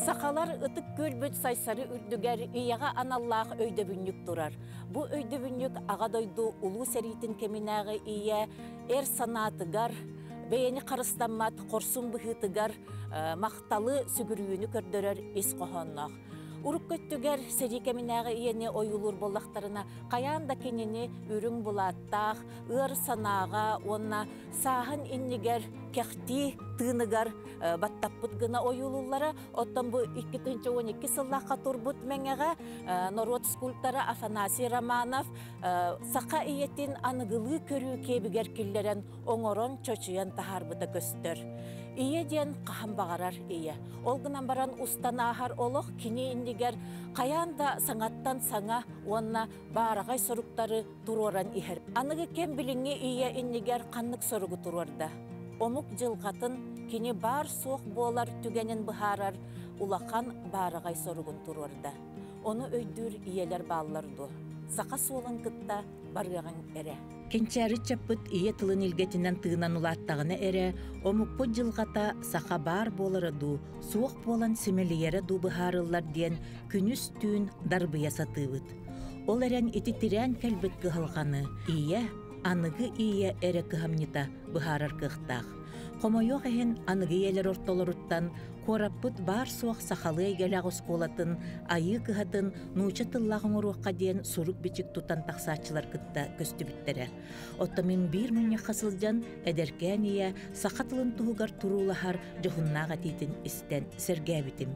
Сахалар ытык күөлбүт Сайсары үрдүгэр ийэҕэ аналлаах өйдөбүнньүк турар. Бу өйдөбүнньүк Аҕа дойду Улуу сэриитин кэминээҕи ийэ эр санаатыгар, бэйэни харыстаммат хорсун быһыытыгар махталы, сүгүрүйүүнү көрдөрөр ис хоһоонноох. Урукку өттүгэр сэрии кэминээҕи ийэни ойуулуур буоллахтарына, хайаан да кинини үрүҥ булааттаах, ыар санааҕа уонна сааһын иннигэр кэхтии тыыныгар баттаппыт гына ойуулууллара. Оттон бу 2012 сыллаахха турбут Мэҥэҕэ норуот скульптора Афанасий Романов саха ийэтин аныгылыы көрүү киэбигэр киллэрэн оҥорон чочуйан таһаарбыта көстөр. Ийэ диэн хаһан баҕарар ийэ. Ол гынан баран устан ааһар олох кини иннигэр хайаан да саҥаттан саҥа уонна баараҕай соруктары туруоран иһэр. Аныгы кэм билиҥҥи ийэ иннигэр ханнык соругу туруорда? Омук дьылҕатын кини баар-суох буолар түгэнин быһаарар улахан баараҕай соругун туруорда. Ону өйдүүр ийэлэр бааллар дуо? Саха суолун кытта барыаҕыҥ эрэ. Кэнчээри ыччаппыт ийэ тылын илгэтинэн тыынан улааттаҕына эрэ, омукпут дьылҕата саха баар буолара дуу, суох буолан симэлийэрэ дуу быһаарыллар диэн күнүс-түүн дарбыйа сатыыбыт. Ол эрэн ити тирээн кэлбит кыһалҕаны ийэ, аныгы ийэ эрэ кыһамньыта быһаарар кыахтаах. Хомойуох иһин, аныгы ийэлэр ортолоруттан куораппыт баар-суох сахалыы эйгэлээх оскуолатын Айыы кыһатын нуучча тыллаах оҥоруохха диэн сурук-бичик тутан тахсааччылар кытта көстүбүттэрэ. Оттон мин биир мунньахха сылдьан, эдэркээн ийэ саха тылын туһугар туруулаһар дьоһуннаах этиитин истэн сэргээбитим.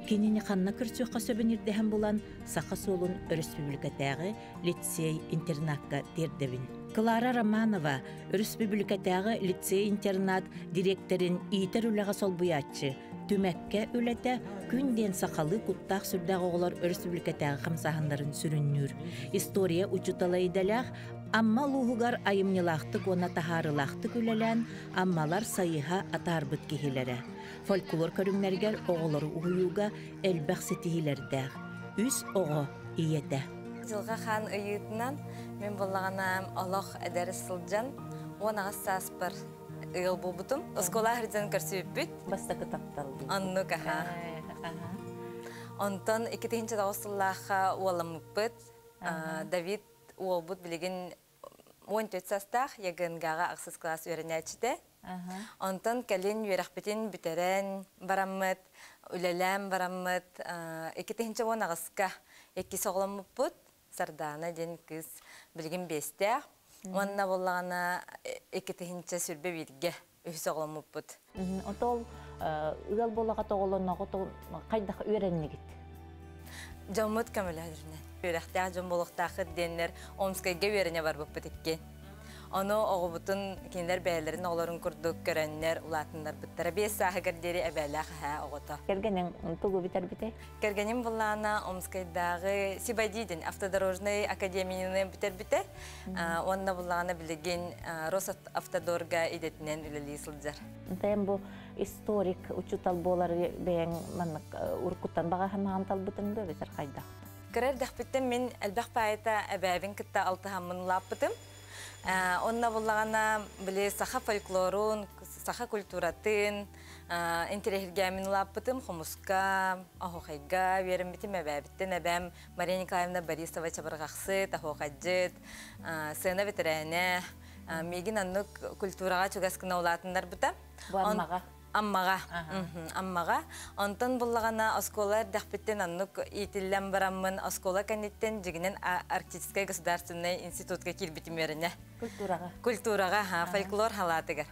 Кинини ханна көрсүөххэ сөбүн ирдэһэн булан, Саха суолун өрөспүүбүлүкэтээҕи лицей-интернакка тиэрдэбин. Клара Романова, өрөспүүбүлүкэтээҕи лицей-интернат дириэктэрин иитэр үлэҕэ солбуйааччы, түмэккэ үлэтэ күн диэн сахалыы куттаах-сүрдээх оҕолор өрөспүүбүлүкэтээҕи хамсааһыннарын сүрүннүүр. История учуутала идэлээх Амма улууһугар айымньылаахтык уонна таһаарыылаахтык үлэлээн, Аммалар сайыһа атаарбыт киһилэрэ. Фольклор көрүҥнэригэр оҕолору уһуйууга элбэх ситиһиилэрдээх. Үс оҕо ийэтэ. Дьылҕа хаан ыйыытынан мин буоллаҕына олох эдэр сылдьан 18 сааспар ыал буолбутум. Оскуола сылдьан көрсүбүппүт. Бастакы таптал. Оннук аха. Онтон 2009 сыллаахха уоламмыппыт. Давид уолбут билигин 14 састаах ЯГНГ-ҕа ахсыс кылаас үөрэнээччитэ. Онтон кэлин үөрэхпитин бүтэрэн бараммыт, үлэлээн бараммыт, 2018-ка иккис оҕоломмуппут. Сардаана диэн кыыс билигин биэстээх. Уонна буоллаҕына 2021-гэ үһүс оҕоломмуппут. Отол ыал буолаҕа тоҕолонноҕу хайдах үөрэннигит? Дьоммут көмөлөһөрүнэн. Үөрэхтээх дьон буолуохтааххыт диэннэр Омскайга үөрэнэ барбыппыт икки. Ону оҕобутун кинилэр бэйэлэрин оҕолорун курдук көрөннөр улаатыннарбыттара. 5 сааһыгар диэри эбээлээх эһээ оҕото. Кэргэниҥ тугу бүтэрбитэй? Кэргэним буллаана Омскайдааҕы Сибадидин автодорожнай академияны бүтэрбитэ. Уонна буллаана билигин Росавтодорга идэтинэн үлэлии сылдьар. Эн бу историк учуутал буолар бэйэҥ маннык уруккуттан баҕа санаан талбытыҥ дуо эбэтэр хайдах? Кыра эрдэхпиттэн мин элбэх паайата эбээбин кытта алтыһаммын улааппытым. Онно буллаҕына били саха фольклорун, саха культуратын интэриэһиргээммин улааппытым. Хомуска, оһуохайга үөрэммитим эбээбиттэн эбээм Мария Николаевна Борисова чабырҕахсыт, оһуохайдьыт, сцена бэтэрээнэ. Миигин оннук культураҕа чугас гына улаатыннарбыта. Бу Аммаҕа? Аммаҕа. Аммаҕа. Онтон буллаҕына оскуола эрдэхпиттэн оннук иитиллэн бараммын оскуола кэнниттэн дьигинэн Арктическай государственнай институтка киирбитим үөрэнэ. Культураҕа. Культураҕа, фольклор халаатыгар.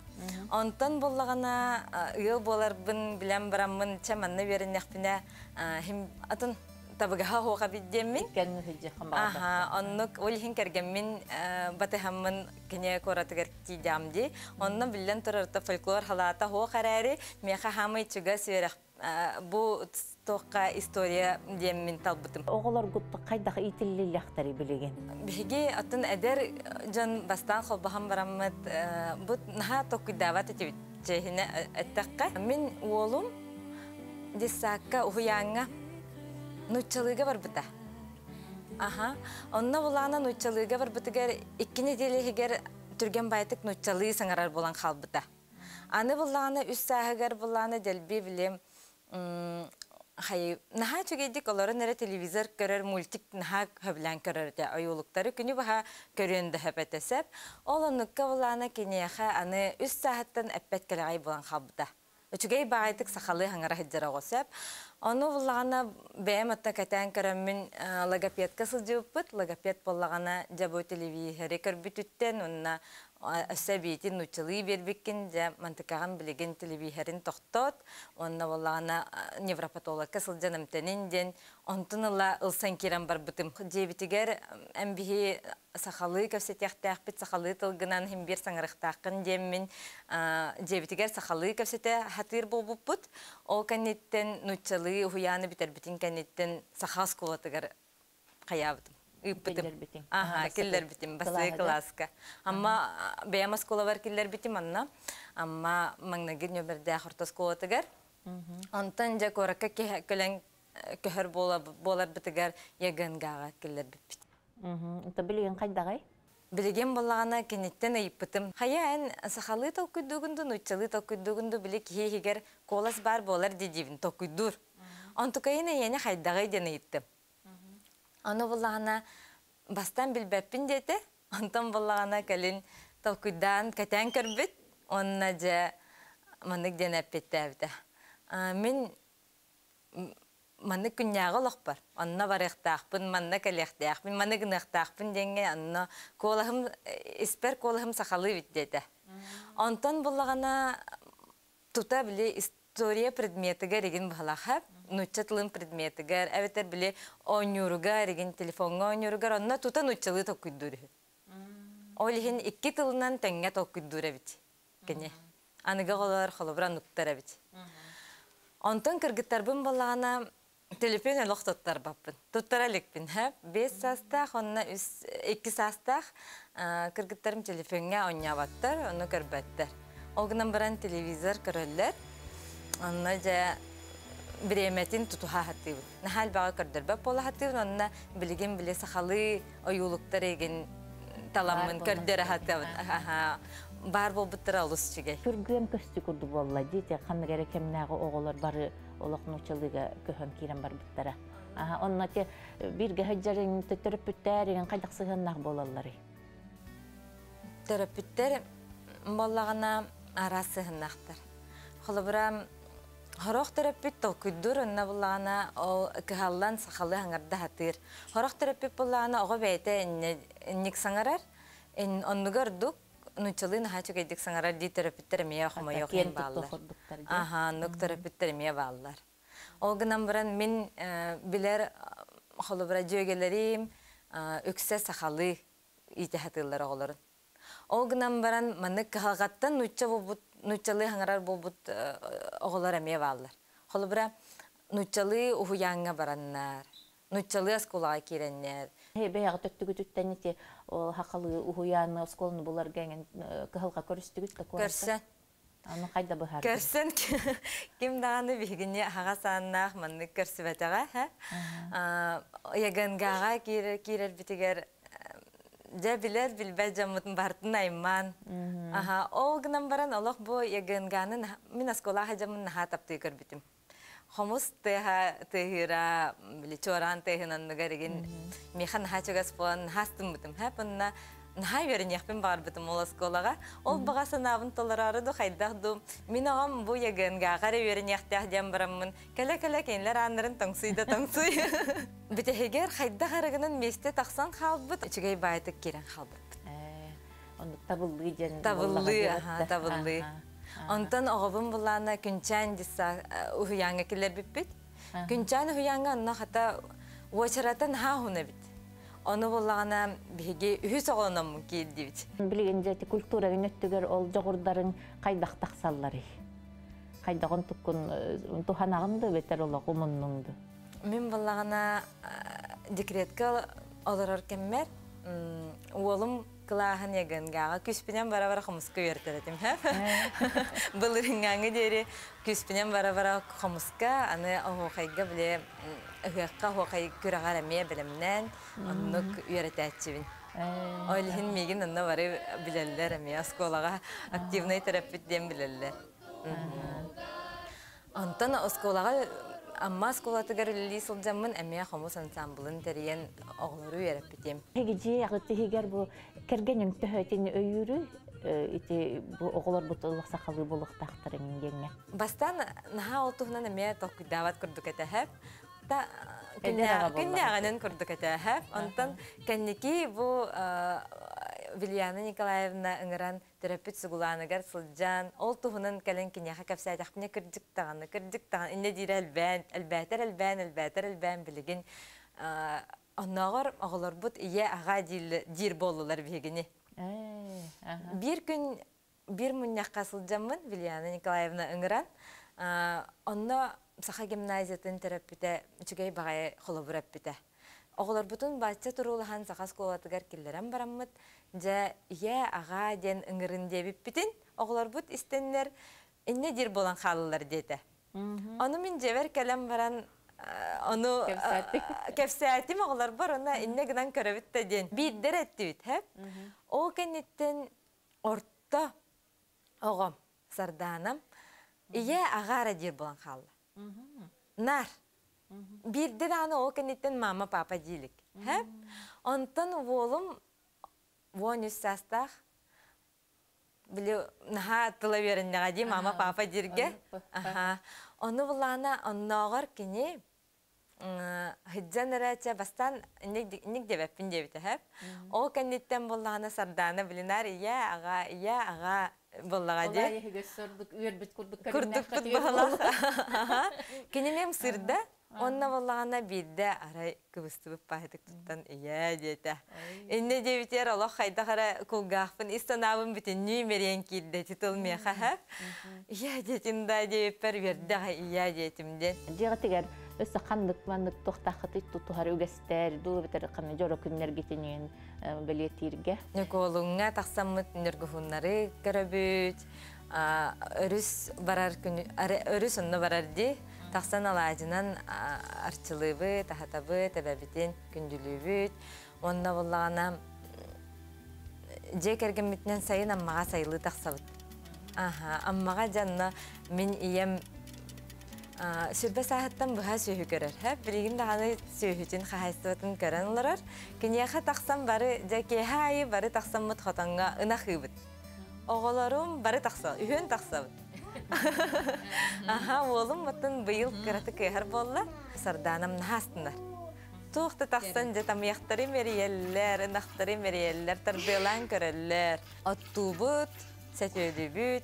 Онтон буллаҕына ыал буоларбын билэн бараммын чэ манна үөрэннэхпинэ атын табыгаһа оһуоха диэммин. Аха, оннук ол иһин кэргэммин батыһаммын кини куоратыгар тиийдэҕим дии. Онно биллэн турар фольклор халаата оһуох эрээри, миэхэ хаамай чугас үөрэх бу туохха история диэммин талбытым. Оҕолоргут хайдах иитиллилэхтэрий билигин? Биһиги атын эдэр дьон бастаан холбоһон бараммыт бу наһаа толкуйдаабат этибит чэһинэ эттэххэ. Мин уолум детсадка уһуйааҥҥа нууччалыыга барбыта. Аха. Онно булаана нууччалыыга барбытыгар икки нэдиэлэ иһигэр түргэн баайтык нууччалыы саҥарар буолан хаалбыта. Аны буллаҕына үс сааһыгар буллаҕына дэлби билим Хайы наһаа үчүгэйдик олорон эрэ телевизор көрөр, мультик наһаа хөбүлээн көрөр этэ. Ойуулуктары күнү баһа көрүөн да сөп этэ сөп. Ол оннукка булаана киниэхэ аны үс сааһыттан эппэт кэлэҕэй буолан хаалбыта. Үчүгэй баҕайытык сахалыы хаҥара сылдьар оҕо сөп. Ону буллаҕына бэйэм отто кэтээн көрөммүн логопедка сылдьыбыппыт. Логопед буоллаҕына дьэ бу телевизоры көрбүтүттэн уонна өссө эбиитин нууччалыы биэрбиккин дьэ мантыкаҕын билигин телевизорын тохтот уонна буоллаҕына невропатологка сылдьан эмтэнин диэн онтун ыла ылсан киирэн барбытым. Дьиэбитигэр эн биһи сахалыы кэпсэтиэхтээхпит, сахалыы тылгынан иһин биир саҥарыахтааххын диэммин дьиэбитигэр сахалыы кэпсэтэ сатыыр буолбуппут. Ол кэнниттэн нууччалыы уһуйааны бүтэрбитин кэнниттэн саха оскуолатыгар хайаабытым ыыппытым. Киллэрбитиҥ. Аха, киллэрбитим бастакы кылааска. Амма бэйэм оскуолабар киллэрбитим анна. Амма маҥнайгы нөмердээх орто оскуолатыгар. Онтон дьэ куоракка кэлэн көһөр буоларбытыгар ЯГНГ-ҕа киллэрбиппит. Ото билигин хайдаҕый? Билигин буоллаҕына киниттэн ыйыппытым. Хайа эн сахалыы толкуйдуугун дуу, нууччалыы толкуйдуугун дуу, били киһи иһигэр куолас баар буолар дии диибин толкуйдуур. Онтукайын эйиэнэ хайдаҕый диэн ыйыттым. Ону буллаҕына бастаан билбэппин диэтэ, онтон буллаҕына кэлин толкуйдаан кэтээн көрбүт уонна дьэ маннык диэн эппиэттээбитэ. Мин маннык күннээҕи олохпор онно барыахтаахпын, манна кэлиэхтээхпин, маны гыныахтаахпын диэҥҥэ онно куолаһым испэр куолаһым сахалыы эбит диэтэ. Онтон буллаҕына тута били история предметыгар игин быһалаха, нуучча тылын предметыгар, эбэтэр били оонньууругар игин телефоҥҥа оонньууругар онно тута нууччалыы толкуйдуур үһү. Ол иһин икки тылынан тэҥҥэ толкуйдуур эбит кини. Аныгы оҕолор холобура нуктар эбит. Онтон кыргыттарбын буоллаҕына төлөпүөн олох туттарбаппын. Туттара иликпин. 5 саастаах, онно үс, 2 саастаах кыргыттарым телефоҥҥа оонньооботтор, ону көрбөттөр. Ол гынан баран телевизор көрөллөр. Онно дьэ бириэмэтин тутуһа сатыыбын. Наһаа элбэҕи көрдөрбөт буола сатыыбын, онно билигин били сахалыы ойуулуктар эгин таламмын көрдөрө сатыыбын. Баар буолбуттара олус үчүгэй. Күргүөм көстүү курдук буолла дии, ханнык эрэ кэмнээҕи оҕолор бары олох нууччалыыга көһөн киирэн барбыттара. Онно те бииргэ сылдьарыҥ төрөппүттэр игин хайдах сыһыаннаах буолалларый? Төрөппүттэр буоллаҕына араас сыһыаннаахтар. Холобура, сорох төрөппүт толкуйдуур онно буллаҕына ол кыһаллан сахалыы хаҥарда сатыыр. Сорох төрөппүт буоллаҕына оҕо бэйэтэ инник саҥарар, оннугар ордук нууччалыы наһаа үчүгэйдик саҥарар дии төрөппүттэр эмиэ хомойуох иһин бааллар. Аха, оннук төрөппүттэр эмиэ бааллар. Ол гынан баран мин билэр холобура дьүөгэлэрим үксэ сахалыы иитэ сатыыллар оҕолорун. Ол гынан баран маннык кыһалҕаттан нуучча буолбут, нууччалыы хаҥарар буолбут оҕолор эмиэ бааллар. Холобура, нууччалыы уһуйааҥҥа бараннар, нууччалыы оскуолаҕа киирэннэр. Бэйэҕит өттүгүтүттэн ити хахалыы уһуйааны оскуоланы буларга эҥин кыһалҕа көрүстүгүт да куоракка? Көрсөн. Аны хайда быһаардыгыт? Көрсөн ким даҕаны биһигини аһаҕас ааннаах маннык көрсүбэтэҕэ. ЯГНГ-ҕа киирэрбитигэр дьэ билэр билбэт дьоммутун барытын аймаан. Аха, ол гынан баран олох бу ЯГНГ-ны мин оскуолаҕа дьоммун наһаа таптыы көрбүтүм. Хомус тыаһа тыаһыыра, били чуораан тыаһын анныгар игин миэхэ наһаа чугас буолан наһаа астыммытым. Хэп онно наһаа үөрэниэхпин баҕарбытым ол оскуолаҕа. Ол баҕа санаабын толороору ду хайдах ду мин оҕом бу ЯГНГ-ҕа эрэ үөрэниэхтээх диэн бараммын кэлэ-кэлэ кинилэр ааннарын тоҥсуй да тоҥсуй. Бүтэһигэр хайдах арыгынан миэстэ тахсан хаалбыт, үчүгэй баайтык киирэн хаалбыппыт. Оннук табыллыы диэн Табыллыы, аха, табыллыы. Онтон оҕобун булаана Күнчээн дисса уһуйааҥҥа киллэрбиппит. Күнчээн уһуйааҥҥа онно хата уочарата наһаа уһун эбит. Ону буллаҕына биһиги үһүс оҕолономмун киирдибит. Билигин дьэ ити культурагын өттүгэр ол дьоҕурдарыҥ хайдах тахсалларый? Хайдаҕын туккун туһанаҕын да эбэтэр олох умуннуҥ ду? Мин буллаҕына декретка олорор кэммэр уолум кылааһын ЯГНГ-ҕа күспүнэн бара-бара хомуска үөрэтэр этим. Былырыыҥҥааҥҥы диэри күспүнэн бара-бара хомуска, аны оһуохайга били ыһыахха оһуохай күрэҕэр эмиэ бэлэмнээн оннук үөрэтээччибин. Ол иһин миигин онно бары билэллэр эмиэ оскуолаҕа активнай төрөппүт диэн билэллэр. Онтон оскуолаҕа Амма оскуолатыгар үлэлии сылдьаммын эмиэ хомус ансамблын тэрийэн оҕолору үөрэппитим. Эһиги дьиэ иһигэр бу кэргэниҥ төһө өйүүрүй ити бу оҕолорбут олох сахалыы буолуохтаахтарын диэҥҥэ? Бастаан наһаа ол туһунан эмиэ толкуйдаабат курдук этэ һэп. Та күннээҕинэн курдук этэ һэп. Онтон кэнники бу Вильяна Николаевна ыҥыран төрөппүт сугулааныгар сылдьан, ол туһунан кэлэн киниэхэ кэпсээтэхпинэ кырдьык даҕаны, кырдьык даҕаны инньэ диирэ элбээн, элбээтэр элбээн, элбээтэр элбээн билигин оннооҕор оҕолорбут ийэ-аҕа диир буоллулар биһигини. Биир күн биир мунньахха сылдьаммын Вильяна Николаевна ыҥыран, онно Саха гимназиятын төрөппүтэ үчүгэй баҕайы холобур эппитэ. Оҕолорбутун бачча туруулаһан саха оскуолатыгар киллэрэн бараммыт, дьэ, ийээ, аҕаа диэн ыҥырын диэбиппитин оҕолорбут истэннэр инньэ диир буолан хааллылар диэтэ. Ону мин дьиэбэр кэлэн баран ону кэпсээтим оҕолорбор уонна инньэ гынан көрөбүт да диэн биирдэ эрэ эттибит һэ. Ол кэнниттэн орто оҕом Сардаанам ийээ аҕаа эрэ диир буолан хаалла. Нар. Биирдэ даҕаны ол кэнниттэн мама папа диилик. Һэ? Онтон уолум 13 саастаах били наһаа тыла үөрэннэҕэ дии мама папа дииргэ. Аха. Ону булаана оннооҕор кини Сылдьан эрэ чэ бастаан инник диэбэппин диэбитэ сөп. Ол кэнниттэн буоллаҕына Сардаана билинаар ийээ аҕаа ийээ аҕаа буоллаҕа дии. Ол аайы сордук үөрбүт курдук Курдукпут баһылаах. Кини мем сырда. Онно буоллаҕына биирдэ арай кыбыстыбыт паһытык туттан ийээ диэтэ. Иннэ диэбитигэр олох хайдах эрэ кулгаахпын ис санаабын бүтүннүү имэрийэн киирдэ ити тыл миэхэ сөп. Ийээ диэтим да диэбиппэр үөрдэ аҕай ийээ диэтим диэн. Дьиэҕитигэр өссө ханнык маннык туохтааххытый тутуһар үгэстэр дуу эбэтэр ханна дьоро күннэргитинэн бэлиэтииргэ? Ньукуолуҥҥа тахсаммыт ньургуһуннары көрөбүт, өрүс барар күн өрүс онно барар дии. Тахсан алаадьынан арчылыыбыт, аһатабыт, эбэбитин күндүлүүбүт. Уонна буоллаҕына дьиэ кэргэммитинэн сайын Аммаҕа сайылыы тахсабыт. Аха, Аммаҕа дьэ мин ийэм сүрбэ сааһыттан быһа сүөһү көрөр. Билигин даҕаны сүөһүтүн хаһаайыстыбатын көрөн олорор. Киниэхэ тахсан бары, дьэ киэһэ аайы бары тахсаммыт хотоҥҥо ынах ыыбыт. Оҕолорум бары тахса, үһүөн тахсабыт. Аха, уолум оттон быйыл кыратык кыаһар буолла. Сардаанам наһаа астынар. Туох да тахсан дьэ тамыйахтары мэрийэллэр, ынахтары мэрийэллэр, тардыалаан көрөллөр. Оттуубут, сөтүөлүүбүт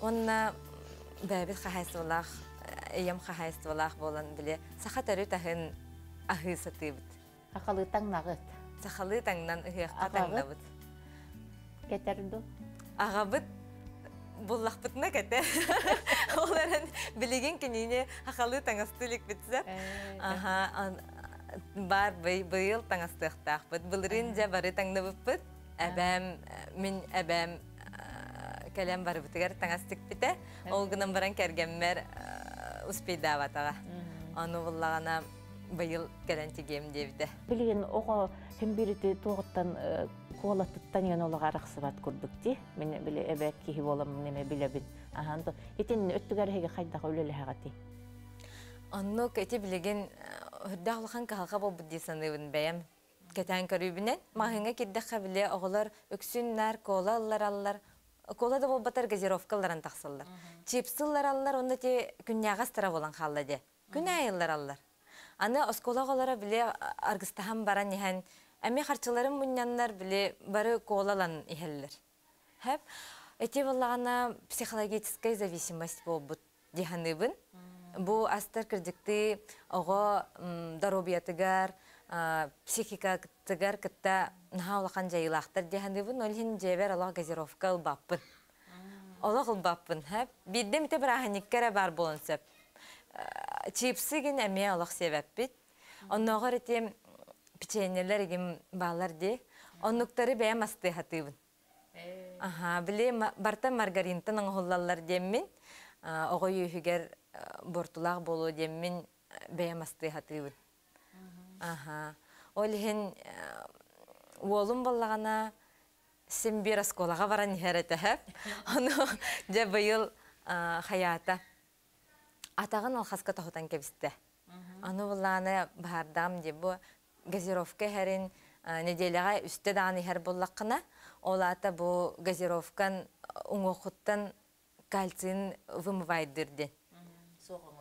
уонна бэйэбит хаһаайыстыбалаах, ийэм хаһаайыстыбалаах буолан били саха төрүт аһын аһыы сатыыбыт. Сахалыы таҥнаҕыт? Сахалыы таҥнан ыһыахха таҥнабыт. Кэтэр ду? Аҕабыт буллахпытына кэтэр. Ол эрэн билигин кинини сахалыы таҥастыы иликпит сөп. Аха, бар быйыл таҥастыахтаахпыт. Былырыын дьэ бары таҥныбыппыт. Эбээм, мин эбээм кэлэн барыбытыгар таҥас тикпитэ. Ол гынан баран кэргэммэр успейдаабатаҕа. Ону буллаҕына быйыл кэлэн тигиэм диэбитэ. Билигин оҕо ким бирити туоҕуттан куолатыттан иэн олоҕо арахсыбат курдук дии. Мин били эбэ киһи буоламмын эмэ билэбин. Ахан итин өттүгэр эһиги хайдах үлэлэһэҕитий? Оннук ити билигин үрдээх улахан кыһалҕа буолбут дии саныыбын бэйэм. Кэтээн көрүүбүнэн маҕаһыыҥҥа киирдэххэ били оҕолор үксүн наар кола ыллараллар, кола да буолбатар газировка ылларан тахсаллар. Чипсы ыллараллар уонна ити күннээҕи астара буолан хаалла дии. Күн аайы ыллараллар. Аны оскуола оҕолоро били аргыстаһан баран иһэн эмиэ харчыларын мунньаннар били бары кола ылан иһэллэр. Хэп. Ити буоллаҕына психологическая зависимость буолбут дии саныыбын. Бу астар кырдьыктыы оҕо доруобуйатыгар, психикатыгар кытта наһаа улахан дьайыылаахтар дии саныыбын. Ол иһин дьиэбэр олох газировка ылбаппын. Олох ылбаппын. Хэп. Биирдэ эмитэ бырааһынньыкка эрэ баар буолуон сөп. Чипсы гин эмиэ олох сиэбэппит. Оннооҕор ити печеньелэр игим бааллар дии. Оннуктары бэйэм астыы сатыыбын. Аха, били барта маргаринтан оҥоһуллаллар диэммин, оҕо үөһүгэр буортулаах буолуо диэммин бэйэм астыы сатыыбын. Аха. Ол иһин уолум буоллаҕына син биир оскуолаҕа баран иһэр этэ. Ону дьэ быйыл хайаата атаҕын алхаска тоһутан кэбистэ. Аны буллааны баһардаам дии бу газировка иһэрин неделяҕа үстэ даҕаны иһэр буоллаххына, ол аата бу газировкан уҥуоххуттан кальцийын вымывайдыыр диэн.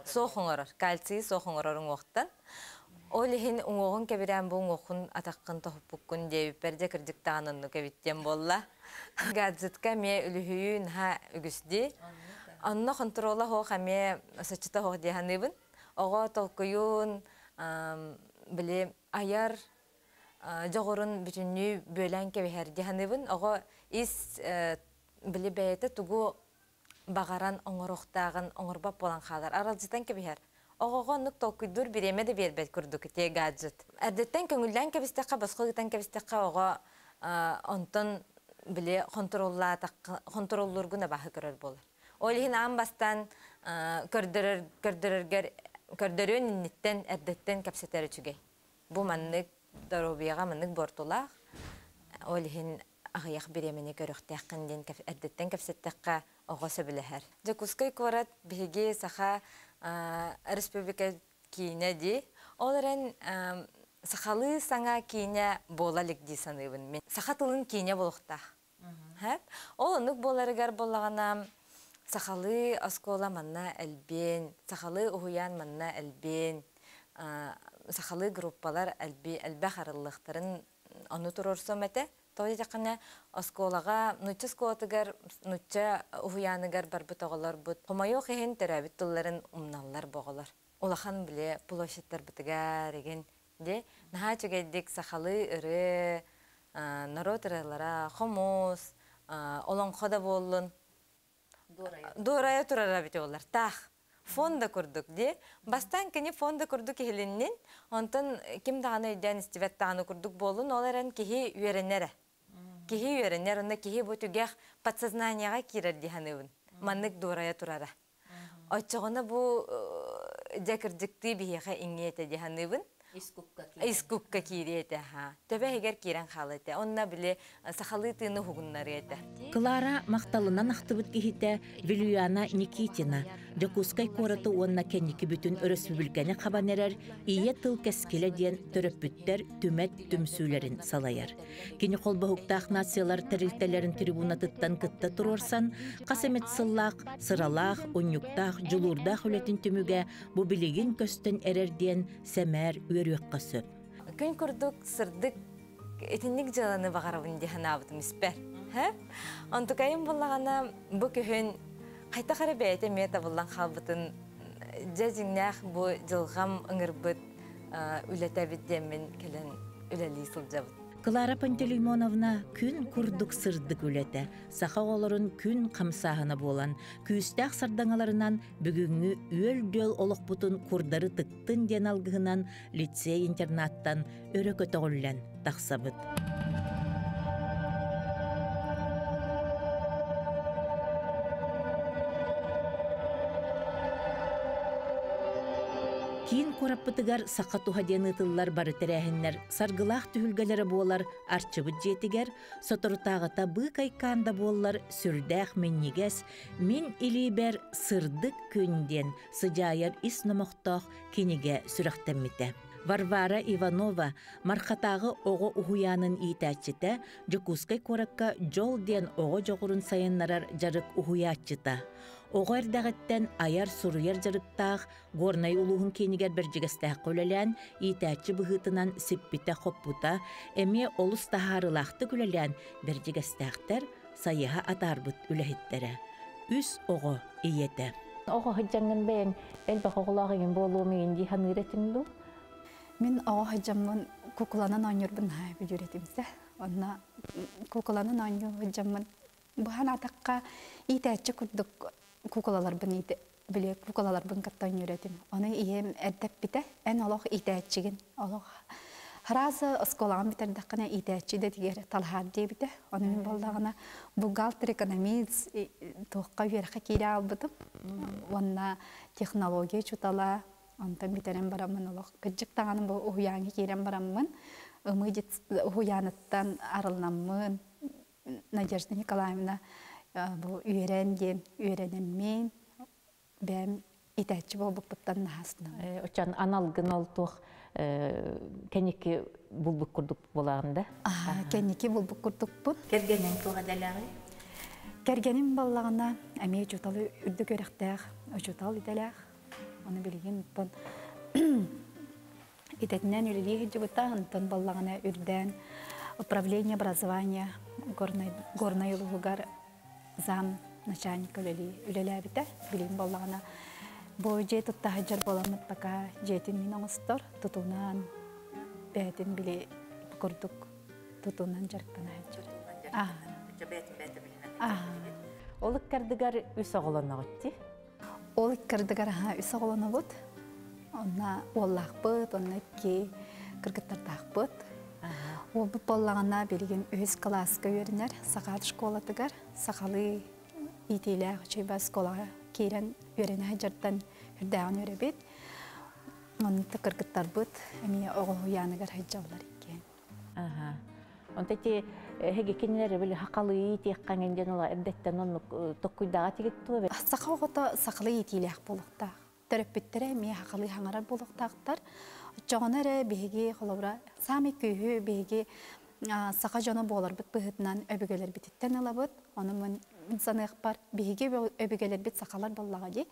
Суох оҥорор. Кальцийы суох оҥорор уҥуохтан. Ол иһин уҥуоҕун кэбирээн бу уҥуоххун атаххын тоһуппуккун диэбиппэр дьэ кырдьык даҕаны оннук эбит диэн буолла. Гаджетка эмиэ үлүһүйүү наһаа үгүс дии. Онно хонтуруола суох эмиэ соччото суох дии саныыбын. Оҕо толкуйун били айар дьоҕурун бүтүннүү бүөлээн кэбиһэр дии саныыбын. Оҕо ис били бэйэтэ тугу баҕаран оҥоруохтааҕын оҥорбот буолан хаалар, аралдьытан кэбиһэр. Оҕоҕо оннук толкуйдуур бириэмэ да биэрбэт курдук ити гаджет. Эрдэттэн көҥүллээн кэбистэххэ, босхо ыытан кэбистэххэ оҕо онтон били хонтуруоллаатахха хонтуруоллуургун абааһы көрөр буолар. Ол иһин аан бастаан көрдөрөр көрдөрөргөр көрдөрүөн инниттэн эрдэттэн кэпсэтэр үчүгэй. Бу маннык доруобуйаҕа маннык буортулаах. Ол иһин аҕыйах бириэмэни көрүөхтээххин диэн эрдэттэн кэпсэттэххэ оҕо сөбүлэһэр. Дьокуускай куорат биһиги Саха Республика киинэ дии. Ол эрэн сахалыы саҥа киинэ буола илик дии саныыбын мин. Саха тылын киинэ буолуохтаах. Ол оннук буоларыгар буоллаҕына сахалыы оскуола манна элбиэн, сахалыы уһуйаан манна элбиэн, сахалыы группалар элбэх арыллыахтарын ону туруорсуом этэ. Тоҕо диэтэххинэ, оскуолаҕа нуучча оскуолатыгар, нуучча уһуйааныгар барбыт оҕолорбут хомойуох иһин төрөөбүт тылларын умналлар бу оҕолор. Улахан били площадьтарбытыгар игин дии наһаа үчүгэйдик сахалыы ырыа, норуот ырыалара, хомус, олоҥхо да буоллун дуорайа турара эбитэ буоллар таах фонда курдук дии бастаан кини фонда курдук иһилиннин онтон ким даҕаны өйдөөн истибэт даҕаны курдук буоллун ол эрэн киһи үөрэнэрэ киһи үөрэнэр онно киһи бу түгэх подсознаниеҕа киирэр дии саныыбын маннык дуорайа турара оччоҕуна бу дьэ кырдьыктыы биһиэхэ иҥиэ этэ дии саныыбын Ис кукка киириэ этэ, ха. Төбө иһигэр киирэн хаалыа этэ. Онно били сахалыы тыыны уһугуннарыа этэ. Клара махталынан ахтыбыт киһитэ Вилюяна Никитина Дьокуускай куораты уонна кэнники бүтүн өрөспүүбүлүкэни хабан эрэр Ийэ тыл кэскилэ диэн төрөппүттэр түмэт түмсүүлэрин салайар. Кини холбоһуктаах нациялар тэрилтэлэрин трибунатыттан кытта туруорсан, хас эмит сыллаах сыралаах, унньуктаах, дьулуурдаах үлэтин түмүгэ бу билигин көстөн эрэр диэн сэмээр үөрүөххэ сөп. Күн курдук сырдык итинник дьыаланы баҕарабын дии санаабытым испэр. Онтукайым буллаҕына бу күһүн хайдах эрэ бэйэтэ эмиэ табыллан хаалбытын дьэ дьиҥнээх бу дьылҕам ыҥырбыт үлэтэбит диэммин кэлэн үлэлии сылдьабыт. Клара Пантелеймоновна күн курдук сырдык үлэтэ, саха оҕолорун күн хамсааһына буолан, күүстээх сардаҥаларынан бүгүҥҥү үөл-дүөл олохпутун курдары тыктын диэн алгыһынан лицей-интернаттан өрө көтөҕүллэн тахсабыт. Киин куораппытыгар саха туһа диэн ыытыллар бары тэрээһиннэр саргылаах түһүлгэлэрэ буолар Арчыбыт дьиэтигэр соторутааҕыта быыкайкаан да буоллар сүрдээх минньигэс Мин илиибэр сырдык күн диэн сыдьаайар ис номохтоох кинигэ сүрэхтэммитэ. Варвара Иванова Мархатааҕы оҕо уһуйаанын иитээччитэ, Дьокуускай куоракка Дьол диэн оҕо дьоҕурун сайыннарар дьарык уһуйааччыта. Оҕо эрдэҕиттэн айар-суруйар дьарыктаах Горнай улууһун киинигэр Бэрдьигэстээххэ үлэлээн, иитээччи быһыытынан сиппитэ-хоппута, эмиэ олус таһаарыылаахтык үлэлээн Бэрдьигэстээхтэр сайыһа атаарбыт үлэһиттэрэ. Үс оҕо ийэтэ. Оҕо сылдьаҥҥын бэйэҥ элбэх оҕолоох игин буолуом игин дии саныыр этиҥ дуу? Мин оҕо сылдьаммын куукуланан оонньуурбун наһаа бүдүүр этим сэ. Онно куукуланан оонньуу сылдьаммын быһан атахха иитээччи курдук куукулаларбын иитэ били куукулаларбын кытта оонньуур этим. Ону ийэм эрдэппитэ, эн олох иитээччигин, олох Харааса оскуолаҕын бүтэрдэххинэ иитээччи идэтигэр талаһаар диэбитэ. Ону мин буоллаҕына бухгалтер, экономист туохха үөрэххэ киирэ аалбытым. Уонна технология учуутала, онтон бүтэрэн бараммын олох кырдьык даҕаны бу уһуйааҥҥа киирэн бараммын, ымыы уһуйааныттан арылынаммын, Надежда Николаевна бу үөрэн диэн үөрэнэммин, бэйэм Итээччи буолбуппуттан наһаасынабын. Оччон аналгын ол туох кэнники булбут курдук буолаҕын да? Кэнники булбут курдукпун. Кэргэнин туох идэлээҕий? Кэргэним баллаҕына эмиэ учууталы үрдүк үөрэхтээх, учуутал идэлээх. Оны билигин оттон идэтинэн үлэлии сылдьыбыта, онтон баллаҕына үрдээн управление образования Горнай, Горнай улууһугар зам начальник үлэлии үлэлээбитэ. Билигин буоллаҕына бу дьиэ тутта сылдьар буоламмыт пока дьиэтин мин оҥостор, тутуунан бэйэтин били курдук тутуунан дьарыктана сылдьар. Ол ыккардыгар үс оҕолоноҕут дии? Ол ыккардыгар үс оҕолонобут. Онно уоллаахпыт, онно икки кыргыттардаахпыт. Уолбут буоллаҕына билигин үһүс кылааска үөрэнэр Сахаат школатыгар сахалыы иитиилээх үчүгэй оскуолаҕа киирэн үөрэнэ сылдьартан үрдээҕин үөрэбит. Онно кыргыттарбыт эмиэ оҕо уһуйааныгар сылдьаллар иккиэн. Онто ити эһиги кинилэри били хахалыы иитиэххэ диэн ола эрдэттэн оннук токкуйдаҕа тигит туо? Саха оҕото сахалыы иитиилээх буолуохтаах. Төрөппүттэрэ эмиэ хахалыы хаҥарар буолуохтаахтар. Оччоҕуна эрэ биһиги холобура саамай күүһү биһиги саха дьоно буоларбыт быһыытынан өбүгэлэрбититтэн ылабыт. Ону мин саныахпар биһиги өбүгэлэрбит сахалар буоллаҕа дии.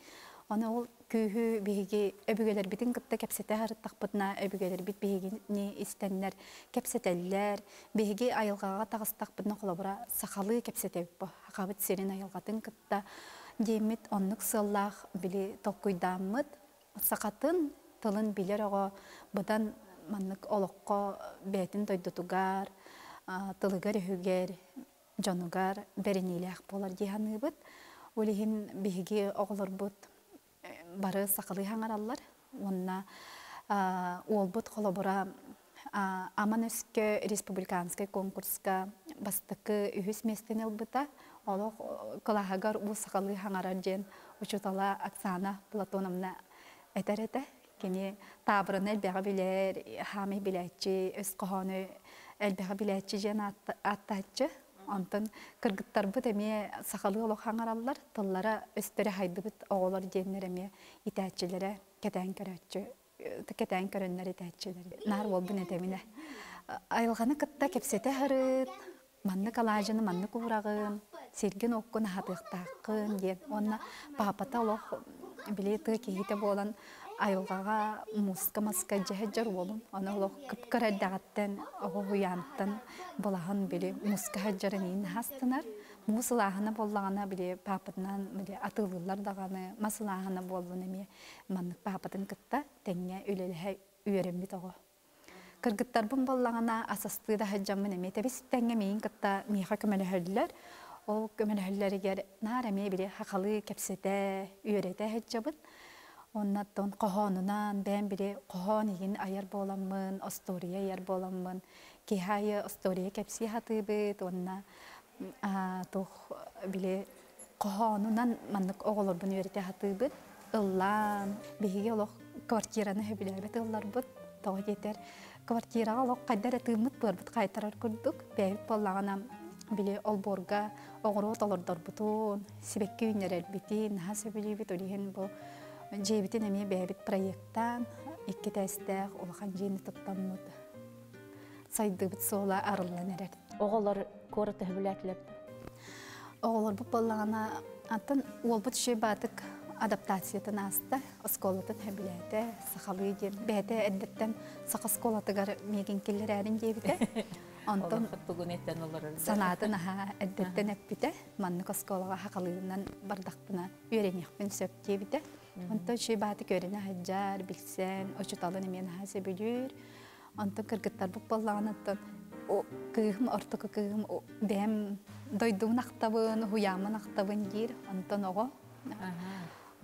Ону ол күүһү биһиги өбүгэлэрбитин кытта кэпсэтэ сырыттахпытына өбүгэлэрбит биһигини истэннэр кэпсэтэллэр. Биһиги айылҕаҕа таҕыстахпытына холобура сахалыы кэпсэтэбит бу. Сахабыт сирин айылҕатын кытта диэммит оннук сыаллаах били толкуйдааммыт сахатын тылын билэр оҕо быдан маннык олоххо бэйэтин дойдутугар, тылыгар-өһүгэр, дьонугар бэриниилээх буолар дии саныыбыт. Ол иһин биһиги оҕолорбут бары сахалыы хаҥараллар уонна уолбут холобура Аман өскө республиканскай конкурска бастакы үһүс миэстэни ылбыта. Олох кылааһыгар уу сахалыы хаҥарар диэн учуутала Оксана Платоновна этэр этэ. Кини таабырыны элбэҕи билэр, хаамай билээччи, өс хоһоону элбэҕи билээччи диэн ааттааччы. Онтон кыргыттарбыт эмиэ сахалыы олох хаҥараллар, тыллара өстөрө хайдыбыт оҕолор диэннэр эмиэ итээччилэрэ кэтээн көрөөччү кэтээн көрөннөр итээччилэр. Наар уолбун этэминэ. Айылҕаны кытта кэпсэтэ сырыт, маннык алаадьыны маннык уураҕын, сиргин оккун аһатыахтааххын диэн. Уонна паапата олох били тыа киһитэ буолан айылҕаҕа мууска маска дьэһэ уолун. Ону олох кып-кыра эрдэҕиттэн оҕо уһуйаантан булаһын били мууска сылдьарын иин астынар. Муус ылааһына буоллаҕына били паапатынан били атыылыыллар даҕаны, мас ылааһына буоллун эмиэ маннык паапатын кытта тэҥҥэ үлэлэһэ үөрэммит оҕо. Кыргыттарбын буоллаҕына асастыы да сылдьаммын эмиэ тэбис тэҥҥэ миигин кытта миэхэ көмөлөһөллөр. Ол көмөлөһөллөрүгэр наар эмиэ били хахалыы кэпсэтэ, үөрэтэ сылдьабын. Оннаттан хоһоонунан бэйэм били хоһоон иһин айар буоламмын, остуоруйа айар буоламмын, киһи аайы остуоруйа кэпсии сатыыбыт уонна туох били хоһоонунан маннык оҕолорбун үөрэтэ сатыыбыт. Ыллаан, биһиги олох квартираны сөбүлээбэт ылларбыт. Тоҕо диэтэр, квартираҕа олох хайда эрэ тыыммыт быарбыт хайтарар курдук. Бэйэбит буоллаҕына били олбуорга оҕуруот олордорбутун, сибэкки үүннэрэрбитин наһаа сөбүлүүбүт. Ол иһин бу дьиэбитин эмиэ бэйэбит проектаан икки этээстээх улахан дьиэни туттаммыт. Сайдыыбыт суола арыллан эрэр. Оҕолор куораты сөбүлээтилэр да? Оҕолорбут буоллаҕына, антон уолбут үчүгэй баатык адаптациятын ааста, оскуолатын сөбүлээтэ, сахалыы диэн бэйэтэ эрдэттэн саха оскуолатыгар миигин киллэрээрин диэбитэ. Онтон тугун этэн олорор санаатын аһа эрдэттэн эппитэ, маннык оскуолаҕа сахалыынан бардахпына үөрэниэхпин сөп диэбитэ. Онтон үчүгэй баатык үөрэнэ сылдьар, билсэн, учууталын эмиэ наһаа сөбүлүүр. Онтон кыргыттарбыт буоллаҕына оттон кыыһым ортоку кыыһым бэйэм дойдубун ахтабын, уһуйааммын ахтабын диир. Онтон оҕо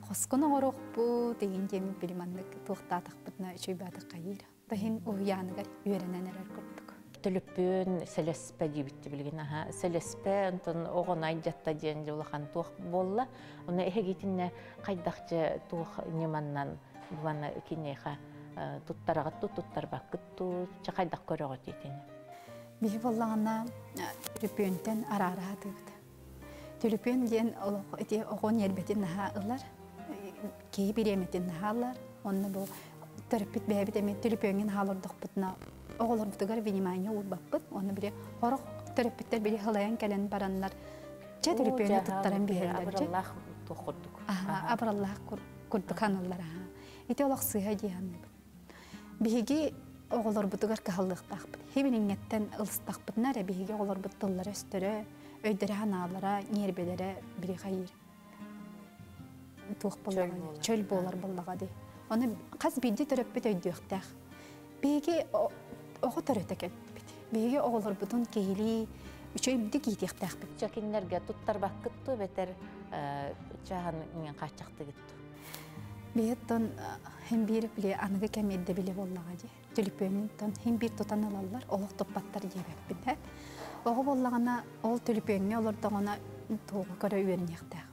хоскун оҥоруохпут игин диэн били маннык туохтаатахпытына үчүгэй хайыыр. Таһин уһуйааныгар үөрэнэн эрэр курдук. Төлөппүөн сэлэспэ диэбитти билигин аха. Сэлэспэ онтон оҕону айдьатта диэн улахан туох буолла. Онно эһигитиннэ хайдахчы туох ньыманнан буана киниэхэ туттараҕыт ту туттарбаккыт ту ча хайдах көрөҕүт итини? Биһи буоллаҕына төлөпүөнтэн араара сатыыбыт. Төлөпүөн диэн олох ити оҕо ньиэрбэтин наһаа ылар. киһи бириэмэтин наһаалар. Онно бу төрөппүт бэйэбит эмиэ төлөпүөҥҥэ наһаа олордохпутуна оҕолорбутугар внимание уурбаппыт. Онно били сорох төрөппүттэр били халайан кэлэн бараннар чэ төлөпүөнү туттаран биэрэллэр. Абыраллаах туох курдук. Абыраллаах курдук ханаллар. Ити олох сыыһа дии саныыбын. Биһиги оҕолорбутугар кыһаллыахтаахпыт. Хибиниҥҥэттэн ылыстахпытына эрэ биһиги оҕолорбут тыллара өстөрө, өйдөрө ханаалара, ньиэрбэлэрэ били хайыыр. Туох буоллаҕа, чөл буолар буоллаҕа дии. Ону хас биирдии төрөппүт өйдүөхтээх. Биһиги оҕо төрөтө кэлбит. Биһиги оҕолорбутун киһилии үчүгэйдик иитиэхтээхпит. Чэ кинилэргэ туттарбаккыт ту эбэтэр чааһын хааччахтыгыт ту? Биһиттон хин биир били аныгы кэм ирдэбилэ буоллаҕа дии. Төлөпүөнүттэн хин биир тутан ылаллар, олох туппаттар диэбэппин һэ. Оҕо буоллаҕына ол төлөпүөҥҥэ олордоҕуна туоҕу көрө үөрэниэхтээх.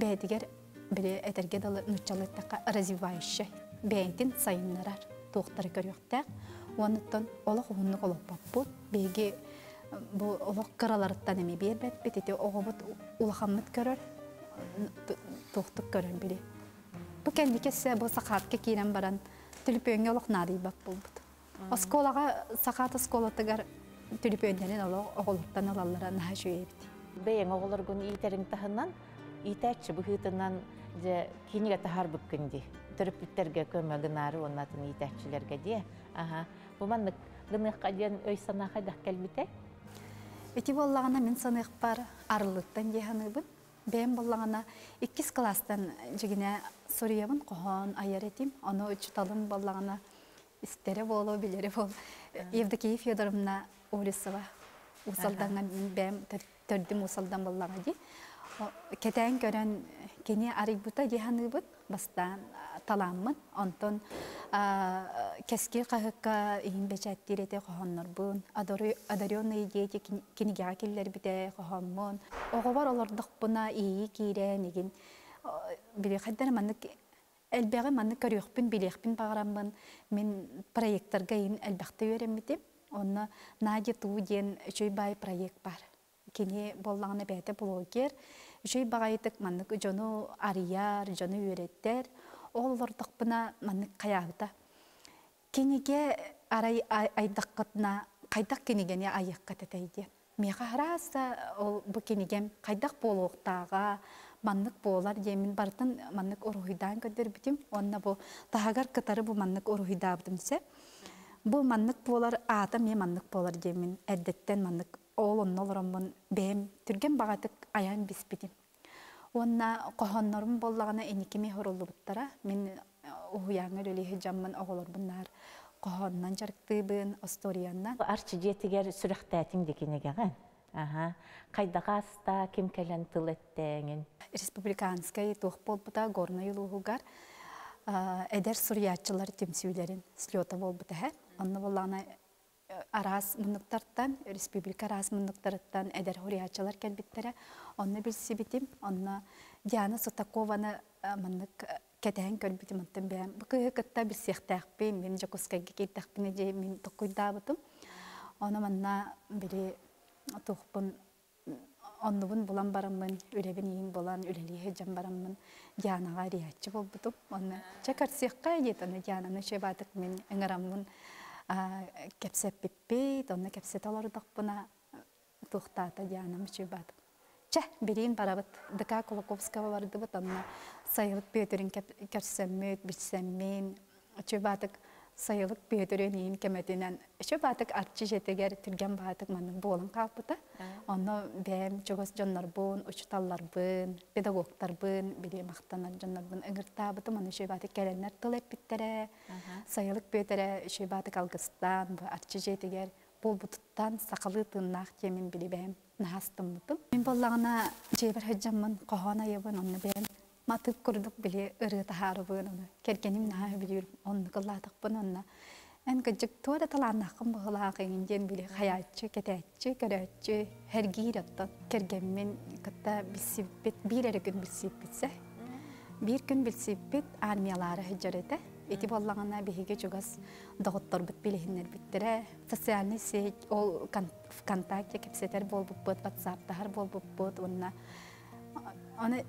Бэйэтигэр били этэргэ дылы нууччалыттахха развивающай, бэйэтин сайыннарар туохтары көрүөхтээх. Уонуттан олох уһуннук олоппоппут. Биһиги бу олох кыраларыттан эми биэрбэппит. Ити оҕобут улахаммыт көрөр, туохтук көрөр били. Бу кэнники бу сахаатка киирэн баран төлөпүөҥҥэ олох наадыйбат буолбут. Оскуолаҕа сахаат оскуолатыгар төлөпүөннэрин олох оҕолортон ылаллара наһаа үчүгэй эбит. Бэйэҥ оҕолоргун иитэриҥ таһынан, иитээччи быһыытынан дьэ кинигэ таһаарбыккын дии. Төрөппүттэргэ көмө гынаары уонна атын иитээччилэргэ дии. Аха. Бу маннык гыныахха диэн өй-санаа хайдах кэлбитэ? Ити буоллаҕына мин саныахпар арыллыттан дии саныыбын. Бэйэм буоллаҕына иккис кылаастан дьигинэ суруйабын, хоһоон айар этим. Ону учуталым буоллаҕына истэрэ буолуо, билэрэ буолуо. Евдокия Федоровна Олесова Уус-Алдаҥҥа бэйэм төрдүм Уус-Алдан буоллаҕа дии. Кэтээн көрөн кини арыйбыта дии саныыбын. Бастаан талааммын. Онтон Кэскил хаһыакка иһин бэчээттиир этэ хоһооннорбун, Одаренные дети кинигэҕэ киллэрбитэ хоһооммун. Оҕобор олордохпуна иэйии киирэн игин били хайдах маннык элбэҕи маннык көрүөхпүн, билиэхпин баҕараммын мин проекторга иһин элбэхтэ үөрэммитим. Онно Надя Ту диэн үчүгэй баай проект баар. Кини буоллаҕына бэйэтэ блогер, үчүгэй баҕайытык маннык дьону арыйар, дьону үөрэтэр. Ол олордохпуна маннык хайаабыта. Кинигэ арай айдаххытына хайдах кинигэни айыаххыт этэй диэн. Миэхэ араас ол бу кинигэм хайдах буолуохтааҕа, маннык буолар диэммин барытын маннык уруһуйдаан көрдөрбүтүм. Уонна бу таһыгар кытары бу маннык уруһуйдаабытым сөп. Бу маннык буолар, аата эмиэ маннык буолар диэммин эрдэттэн маннык ол онно олороммун бэйэм түргэн баҕатык айан биспитим. Уонна хоһооннорум буоллаҕына инникими хоруллубуттара. Мин уһуйааҥҥа үлэлии сылдьаммын оҕолорбун наар хоһоонунан дьарыктыыбын, остуоруйаннан. Арчы дьиэтигэр сүрэхтээтиҥ дии кинигэҕин. Аха. Хайдах ааста, ким кэлэн тыл эттээҥин? Республиканскай туох буолбута Горнай улууһугар эдэр суруйааччылар түмсүүлэрин слета буолбута эһэ. Онно буоллаҕына араас муннуктартан, республика араас муннуктарыттан эдэр суруйааччылар кэлбиттэрэ. Онно билсибитим. Онно Диана Сутакованы маннык кэтэһэн көрбүтүм. Онтон бэйэм бу кыыһы кытта билсиэхтээхпин, мин Дьокуускайга киирдэхпинэ дии мин токкуйдаабытым. Ону манна били туохпун оннубун булан бараммын, үлэбин иин булан, үлэлии сылдьан бараммын Дианаҕа эрийээччи буолбутум. Онно чэ көрсүөххэ диэт, аны Диананы үчүгэй мин ыҥыраммын кэпсэппиппит, онно кэпсэтэ олордохпуна туохтаата Дианам үчүгэй Чэ, бириин барабыт. ДК Кулаковского бардыбыт, онно Сайылык Бүөтүрүн көрсөммүт, билсэммин, үчүгэй Сайылык Бүөтүрүн иин кэмэтинэн үчүгэй баатык арчы дьиэтигэр түргэн баатык маннык буолан хаалбыта. Онно бэйэм чугас дьоннорбун, учууталларбын, педагогтарбын, били махтанар дьоннорбун ыҥыртаабытым. Ону үчүгэй баатык кэлэннэр тыл эппиттэрэ. Сайылык Бүөтүрэ үчүгэй баатык алгыстаан бу арчы дьиэтигэр буолбутуттан сахалыы тыыннаах диэмин били бэйэм наһаа астыммытым. Мин буоллаҕына дьиэбэр сылдьаммын хоһоон айабын, онно бэйэм матыып курдук били ырыа таһаарабын, ону кэргэним наһаа сөбүлүүр, оннук ыллаатахпын онно эн кырдьык туох да талааннааххын быһыылаах эҥин диэн били хайааччы, кэтээччи, көрөөччү, сэргиир оттон кэргэммин кытта билсибиппит, биир эрэ күн билсибиппит Биир күн билсибиппит армиялаары сылдьар этэ. Ити буоллаҕына биһиги чугас доҕотторбут билиһиннэрбиттэрэ. Социальный сеть ол ВКонтакте кэпсэтэр буолбуппут, ватсаптаһар буолбуппут уонна аны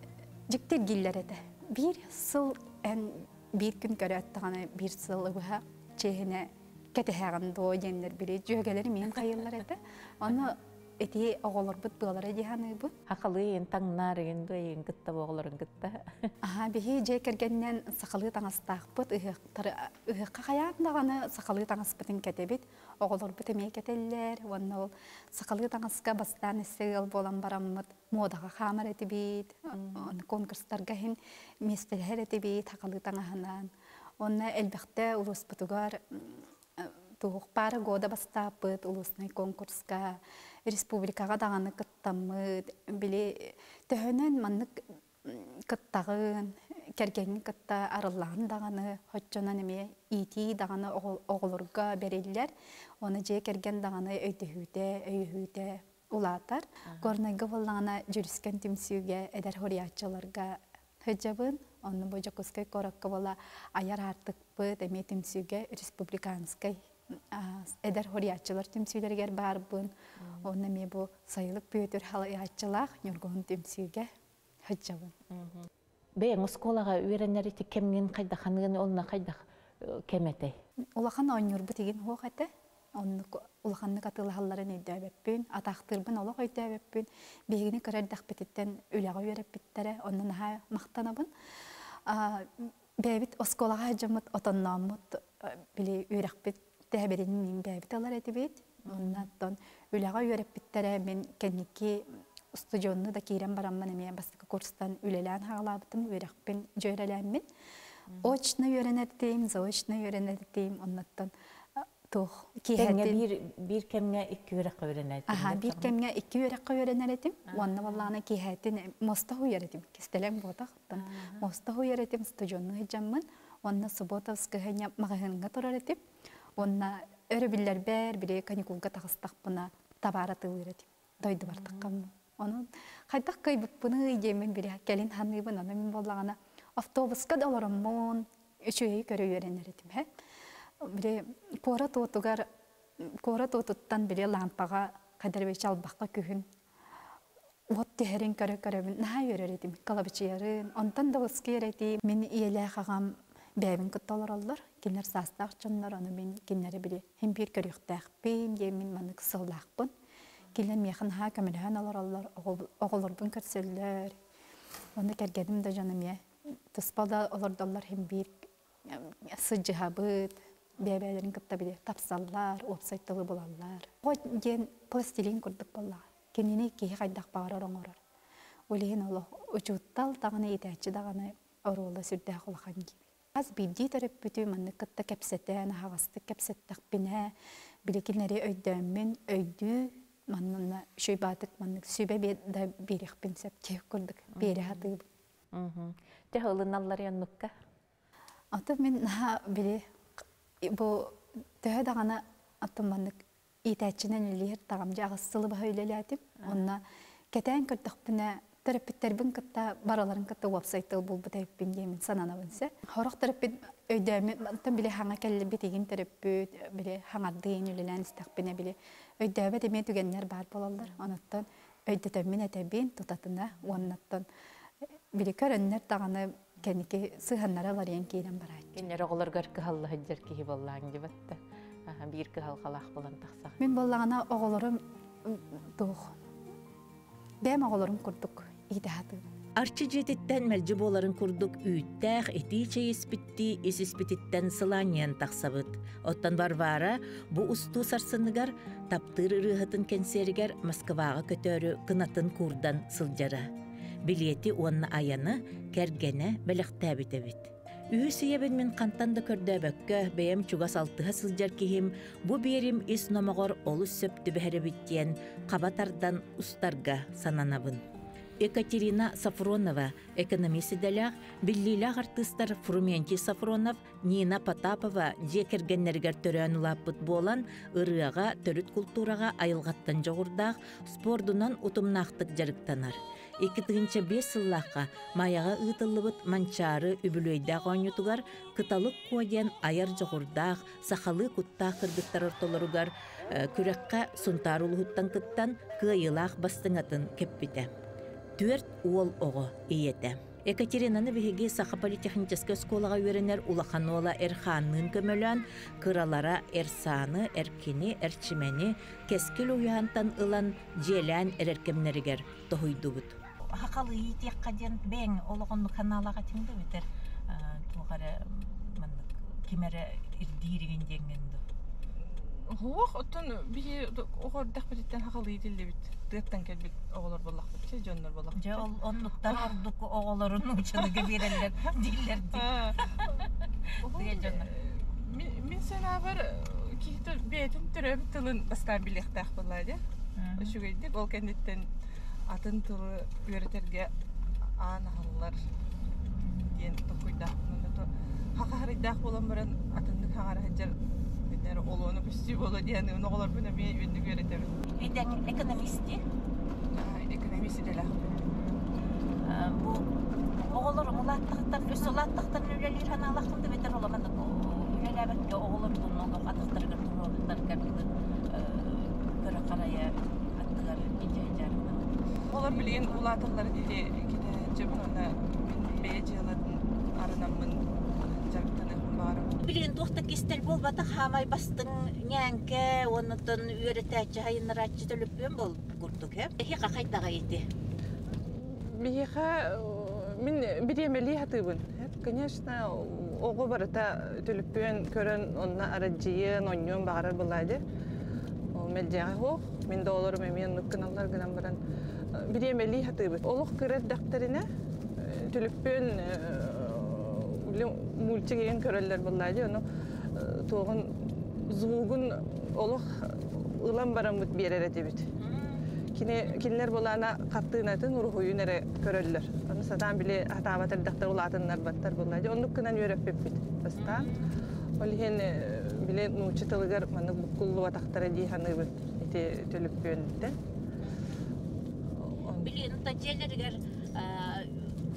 дьиктиргииллэр этэ. Биир сыл эн биир күн көрөөттөҕүнэ биир сыл ыбыһа чиэһинэ кэтэһэҕин дуо диэннэр били дьүөгэлэр миин хайыллар этэ. Ону ити оҕолорбут быалара дии саныыбын. Хахалыы таҥнаар игин дуо игин кытта бу оҕолорун кытта. Аха биһи дьиэ кэргэнинэн сахалыы таҥастаахпыт ыһыахтары ыһыахха хайаан даҕаны сахалыы таҥаспытын кэтэбит. Оҕолорбут эмиэ кэтэллэр уонна ол сахалыы таҥаска бастаан өссө ыал буолан бараммыт муодаҕа хаамар этибит, конкурстарга иһин миэстэлэһэр этибит сахалыы таҥаһынан. Онно элбэхтэ улууспутугар туох пара года бастааппыт улуснай конкурска, республикаҕа даҕаны кыттаммыт. Били төһөнөн маннык кыттаҕын, кэргэҥҥин кытта арыллаҕын даҕаны, оччонон эмиэ иитии даҕаны оҕолорго бэриллэр. Оны дьиэ кэргэн даҕаны өйдөһүүтэ, өйөһүүтэ улаатар. Горнайга буоллаҕына Дьүрүскэн түмсүүгэ эдэр хоруйааччыларга сылдьабын. Онно бу Дьокуускай куоракка буола айар аартыкпыт эмиэ түмсүүгэ республиканскай эдэр хоруйааччылар түмсүүлэригэр баарбын. Онно эмиэ бу Сайылык Бүөтүр халайааччылаах Ньургуһун түмсүүгэ сылдьабын. Бэйэҥ оскуолаҕа үөрэнэр ити кэмҥин хайдах ханыгын онно хайдах кэм этэй? Улахан оонньуурбут игин суох этэ. Оннук улаханнык атыылаһалларын өйдөөбөппүн, атаахтыырбын олох өйдөөбөппүн. Биһигини кыра эрдэхпититтэн үлэҕэ үөрэппиттэрэ, онно наһаа махтанабын. Бэйэбит оскуолаҕа сылдьаммыт отоннооммут били үөрэхпит тэһэбиринин мин бэйэбит ылар этибит. Онно оттон үлэҕэ үөрэппиттэрэ мин кэнники устудьуонну да киирэн бараммын эмиэ бастакы курстан үлэлээн хаалаабытым, үөрэхпин дьүөрэлээммин. Очно үөрэнэртиим, заочно үөрэнэртиим, оннуттан туох киэһэтин биир биир кэмҥэ икки үөрэххэ үөрэнэр этим. Аха, биир кэмҥэ икки үөрэххэ үөрэнэр этим. Уонна баллаана киэһэтин муоста хуйар этим. Кистэлэҥ буотах. Муоста хуйар этим, студионну сылдьаммын. Уонна субботовская маҕаһыыҥҥа турар этим. Уонна өрөбүллэрбэр били каникулга таҕыстахпына табаар атыылыыр этим. Дойдубар таххаммын. Онон хайдах кыайбыппыный диэммин били кэлин саныыбын. Аны мин буоллаҕына автобуска да олороммун үчүгэйи көрө үөрэнэр этим. Били куорат уотугар куорат уотуттан били лампаҕа хайдарбечи албахха күһүн уот түһэрин көрө-көрөбүн наһаа үөрэр этим кылабычыйарын онтон да выскыйар этим мин ийэлээх аҕам бэйэбин кытта олороллор кинилэр саастаах дьоннор ону мин кинилэри били син биир көрүөхтээхпин диэн мин маннык сыллаахпын кинилэр миэхэ наһаа көмөлөһөн олороллор оҕолорбун көрсөллөр онно кэргэним да дьон эмиэ туспа да олордоллор син биир сыдьыһабыт, бэйэ-бэйэлэрин кытта били тапсаллар, уопсай тылы булаллар. Оҕо диэн пластилин курдук буоллаҕа. Кинини киһи хайдах баҕарар оҥорор. Ол иһин олох учуутал даҕаны, иитээччи даҕаны оруола сүрдээх улахан диибин. Хас биирдии төрөппүтү маннык кытта кэпсэтэн, аһаҕастык кэпсэттэхпинэ, били кинилэри өйдөөммүн, өйдүү, манна үчүгэй баатык маннык сүбэ да биэриэхпин сөп диэх курдук биэрэ сатыыбын. Дьэ ылыналлар оннукка. Ото мин наһаа били бу төһө даҕаны аттым маннык иитээччинэн үлэлиир таҕам дьэ аҕыс сылы баһа үлэлээтим. Онно кэтээн көрдөхпүнэ төрөппүттэрбин кытта барыларын кытта уопсай тыл булбут эбиппин диэмин сананабын сэ. Сорох төрөппүт өйдөөммүт мантан били хаҥа кэллибит игин төрөппүт били хаҥардыын үлэлээн истэхпинэ били өйдөөбөт эмиэ түгэннэр баар буолаллар. Онуттан өйдөтөммүн этэбин тутатына уоннаттан били көрөннөр даҕаны кэнники сыһаннара барыйан киирэн барааччы. Кинилэр оҕолоргор кыһалла сылдьар киһи буоллаҕыҥ дибатта. Биир кыһалҕалаах буолан тахсаҕын. Мин буоллаҕына оҕолорум туох бэйэм оҕолорум курдук иитэ сатыыбын. Арчы дьиэтиттэн мэлдьи буоларын курдук үүттээх итии чэй испиттии ис-испититтэн сылаанньыйан тахсабыт. Оттон Варвара бу устуу сарсыныгар таптыыр ырыаһытын кэнсиэригэр Москваҕа көтөөрү кынатын куурдан сылдьара. Билиэти уонна айаны кэргэнэ бэлэхтээбит эбит. Үһүс ийэбин мин хантан да көрдөөбөккө, бэйэм чугас алтыһа сылдьар киһим бу биэрим ис номоҕор олус сөп түбэһэр эбит диэн хаба тардан устарга сананабын. Екатерина Сафронова, экономист идэлээх, биллиилээх артыыстар Фрументий Сафронов, Нина Потапова дьиэ кэргэннэригэр төрөөн улааппыт буолан, ырыаҕа, төрүт култуураҕа айылҕаттан дьоҕурдаах, спордунан утумнаахтык дьарыктанар. 2005 сыллаахха Майаҕа ыытыллыбыт Манчаары үбүлүөйдээх оонньуутугар Кыталык Куо диэн айар дьоҕурдаах, сахалыы куттаах кыргыттар ортолоругар күрэххэ Сунтаар улууһуттан кыттан кыайыылаах бастыҥатын кэппитэ. Түөрт уол оҕо ийэтэ. Екатеринаны биһиги Саха политехническэй оскуолаҕа үөрэнэр улахан уола Эрхаанныын көмөлөөн, кыралара Эрсааны, Эркини, Эрчимэни Кэскил уйаантан ылан дьиэлээн эрэр кэмнэригэр тоһуйдубут. Хахалы иитиэххэ диэн бэйэҥ олоҕуннук ханаалаах этиҥ да бүтэр туох эрэ маннык ким эрэ ирдииригин диэҥҥин ду? Суох, оттон биһи оҕо эрдэхпититтэн хахалы иитиллибит тыаттан кэлбит оҕолор буоллахпыт, дьоннор буоллахпыт. Дьэ, ол оннуктар ордук оҕолорун нууччалыга биэрэллэр дииллэр дии. Тыа дьоно. Мин санаабар киһи бэйэтин төрөөбүт тылын бастаан билиэхтээх буоллаа дии. Үчүгэйдик ол кэнниттэн атын тылы үөрэтэргэ аан аһыллар диэн толкуйдаахпын. Хахаһарыйдаах буолан баран атыннык хаҥара сылдьар биллэр олуону көстүү буолуо диэн оҕолорбун эмиэ үөннүк үөрэтэбин. Идэҥ экономист дии? Экономист идэлээхпин. Бу оҕолор улааттахтар, өссө улааттахтарына үлэлиир санаалааххын да бэтэр улаханнык үлэлээбэккэ оҕолордун олох атахтарыгар туруорбуттарыгар көрө харайа аттыгар илдьэ сылдьарынан. Олор билигин улааталлар диэри кэтэһээччибин уонна мин бэйэ дьыалатын арынаммын дьарыктаныахпын баҕарабын. Билигин туох да кистэл буолбатах, хаамай бастыҥ ньээҥкэ уоннаттан үөрэтээччи, хайыннарааччы төлөппүөн бол курдук, э? Эһиэхэ хайдаҕай ити? Биһиэхэ мин бириэмэлии сатыыбын. Конечно, оҕо барыта төлөппүөн көрөн онно арадьыйыан, онньуон баҕарар былаады. Ол мэлдьэҕэ суох. Мин да олорум эмиэ оннук гыналлар гынан баран бириэмэлии сатыыбыт. Олох кыра эрдэхтэринэ төлөппүөн мультик игин көрөллөр былаады. Ону туоҕун звугун олох ылан бараммыт биэрэр этибит. Кини кинилэр булаана хартыынатын, уруһуйун эрэ көрөллөр. Ону сатаан били хатаабат эрдэхтэр улаатыннарбаттар буолла. Оннук гынан үөрэппиппит бастаан. Ол иһин били нуучча тылыгар маннык буккуллубатахтара дии саныыбын ити төлөппүөнүттэн. Били дьиэлэригэр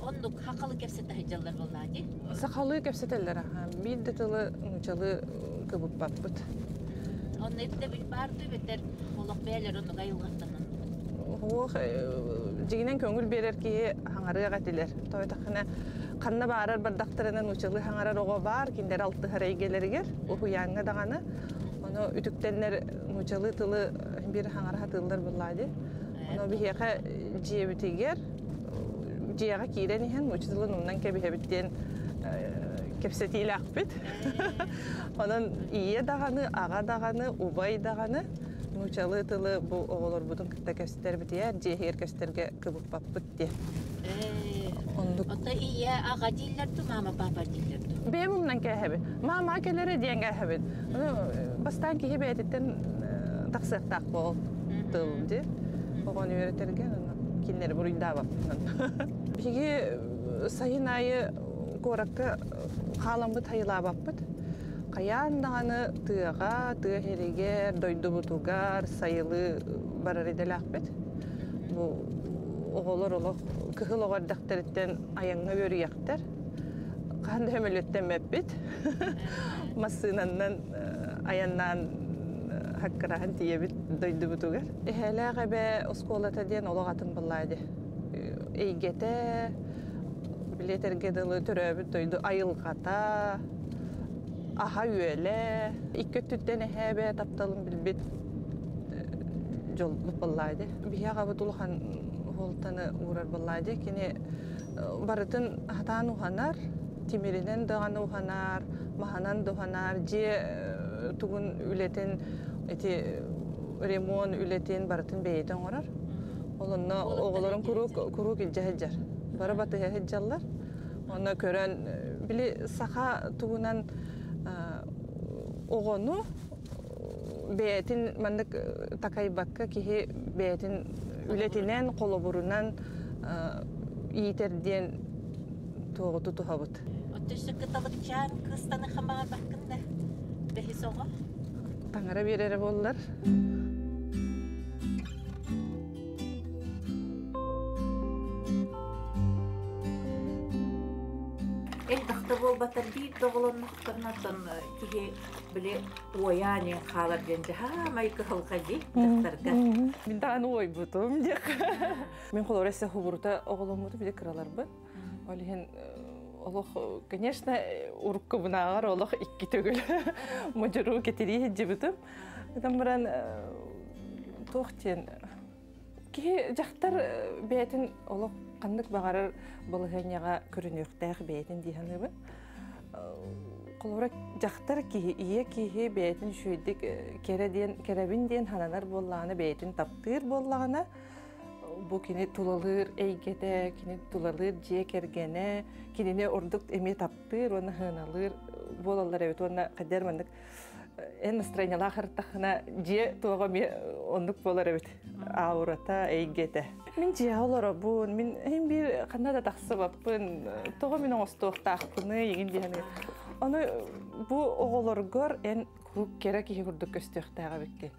оннук хахалы кэпсэтэ сылдьаллар буоллаа дии. Сахалыы кэпсэтэллэр аха. Биир да тылы нууччалыы кыбыппаппыт. Онно ирдэбил баар дуу эбэтэр олох бэйэлэр оннук айылҕаттанан? Уох, дьиҥинэн көҥүл биэрэр киһи хаҥарыах этилэр. Тоойдоххуна ханна баарар бардахтарына нууччалыы хаҥарар оҕо баар, кинилэр алтыһар эйгэлэригэр, уһуйааҥҥа даҕаны. Ону үтүктэннэр нууччалыы тылы биир хаҥара сатыыллар буоллаа дии. Ону биһиэхэ дьиэбитигэр дьиэҕэ киирэн иһэн нуучча тылын умнан кэбиһэбит диэн кэпсэтиилээхпит. Онон ийэ даҕаны, аҕа даҕаны, убай даҕаны нууччалыы тылы бу оҕолорбутун кытта кэпсэтэрбитигэр, дьиэ иһигэр кэпсэтэргэ кыбыппаппыт диэн. Оннук. Ото ийэ аҕа дииллэр дуу, мама папа дииллэр дуу? Бэйэм умнан кээһэбин. Мама кэлэрэ диэн кээһэбин. Бастаан киһи бэйэтиттэн тахсыахтаах буол тыл дии. Оҕону үөрэтэргэ кинилэри буруйдаабаппын. Биһиги сайын аайы куоракка хааламмыт хайылаабаппыт. Хайаан даҕаны тыаҕа, тыа иһигэр, дойдубутугар сайылыы барар идэлээхпит. Бу оҕолор олох кыһыл оҕо эрдэхтэриттэн айаҥҥа үөрүйэхтэр. Хаһан да сөмөлүөттэммэппит. Массыынанан айаннаан хаккыраһан тиийэбит дойдубутугар. Эһээлээх эбэ оскуолата диэн олох атын былаа дии. Эйгэтэ, билиэтэргэ дылы төрөөбүт дойду айылҕата, аһа-үөлэ, икки өттүттэн эһээбэ тапталын билбит дьолбут буоллаа дии. Биһи аҕабыт улахан уолтаны уурар буоллаа дии. Кини барытын хатаан уһанар, тимиринэн даҕаны уһанар, маһынан да уһанар, дьиэ тугун үлэтин ити ремонт үлэтин барытын бэйэтэ оҥорор. Ол онно оҕолорун куруук куруук илдьэ сылдьар. Бары батыһа сылдьаллар. Онно көрөн били саха тугунан оҕону бэйэтин маннык такайбакка киһи бэйэтин үлэтинэн, холобурунан иитэр диэн туоҕу тутуһабыт. Өттөсө кыталыкчаан кыстаны хамаҕарбаккын да бэһис оҕо. Таҥара биэрэрэ буоллар. Элбэхтэ буолбатар биир да оҕолоннохторунаттан киһи били уойаан хаалар диэн дьаһаамай кыһалҕа дии дьахтарга. Мин даҕаны уойбутум диэх. Мин холоро эссе хубурута оҕоломмутум били кыраларбын. Ол иһин олох, конечно, уруккубунааҕар олох икки төгүл модьуруу кэтирии сылдьыбытым. Ытан баран туох диэн киһи дьахтар бэйэтин олох ханнык баҕарар балаһыанньаҕа көрүнүөхтээх бэйэтин дии саныыбын. Холобура, дьахтар киһи, ийэ киһи бэйэтин үчүгэйдик кэрэ диэн, кэрэбин диэн сананар буоллаҕына, бэйэтин таптыыр буоллаҕына, бу кини тулалыыр эйгэтэ, кини тулалыыр дьиэ кэргэнэ, кинини ордук эмиэ таптыыр уонна сыаналыыр буолаллар эбит уонна хайдах маннык эн настроениялаах ырыттаххына дьиэ туоҕа эмиэ оннук буолар эбит аурата, эйгэтэ. Мин дьиэҕэ олоробун, мин иһин биир ханна да тахсыбаппын, тоҕо мин оҥостуохтаахпыный игин диэн. Ону бу оҕолоргор эн куруук кэрэ киһи курдук көстүөхтээх эбиккин.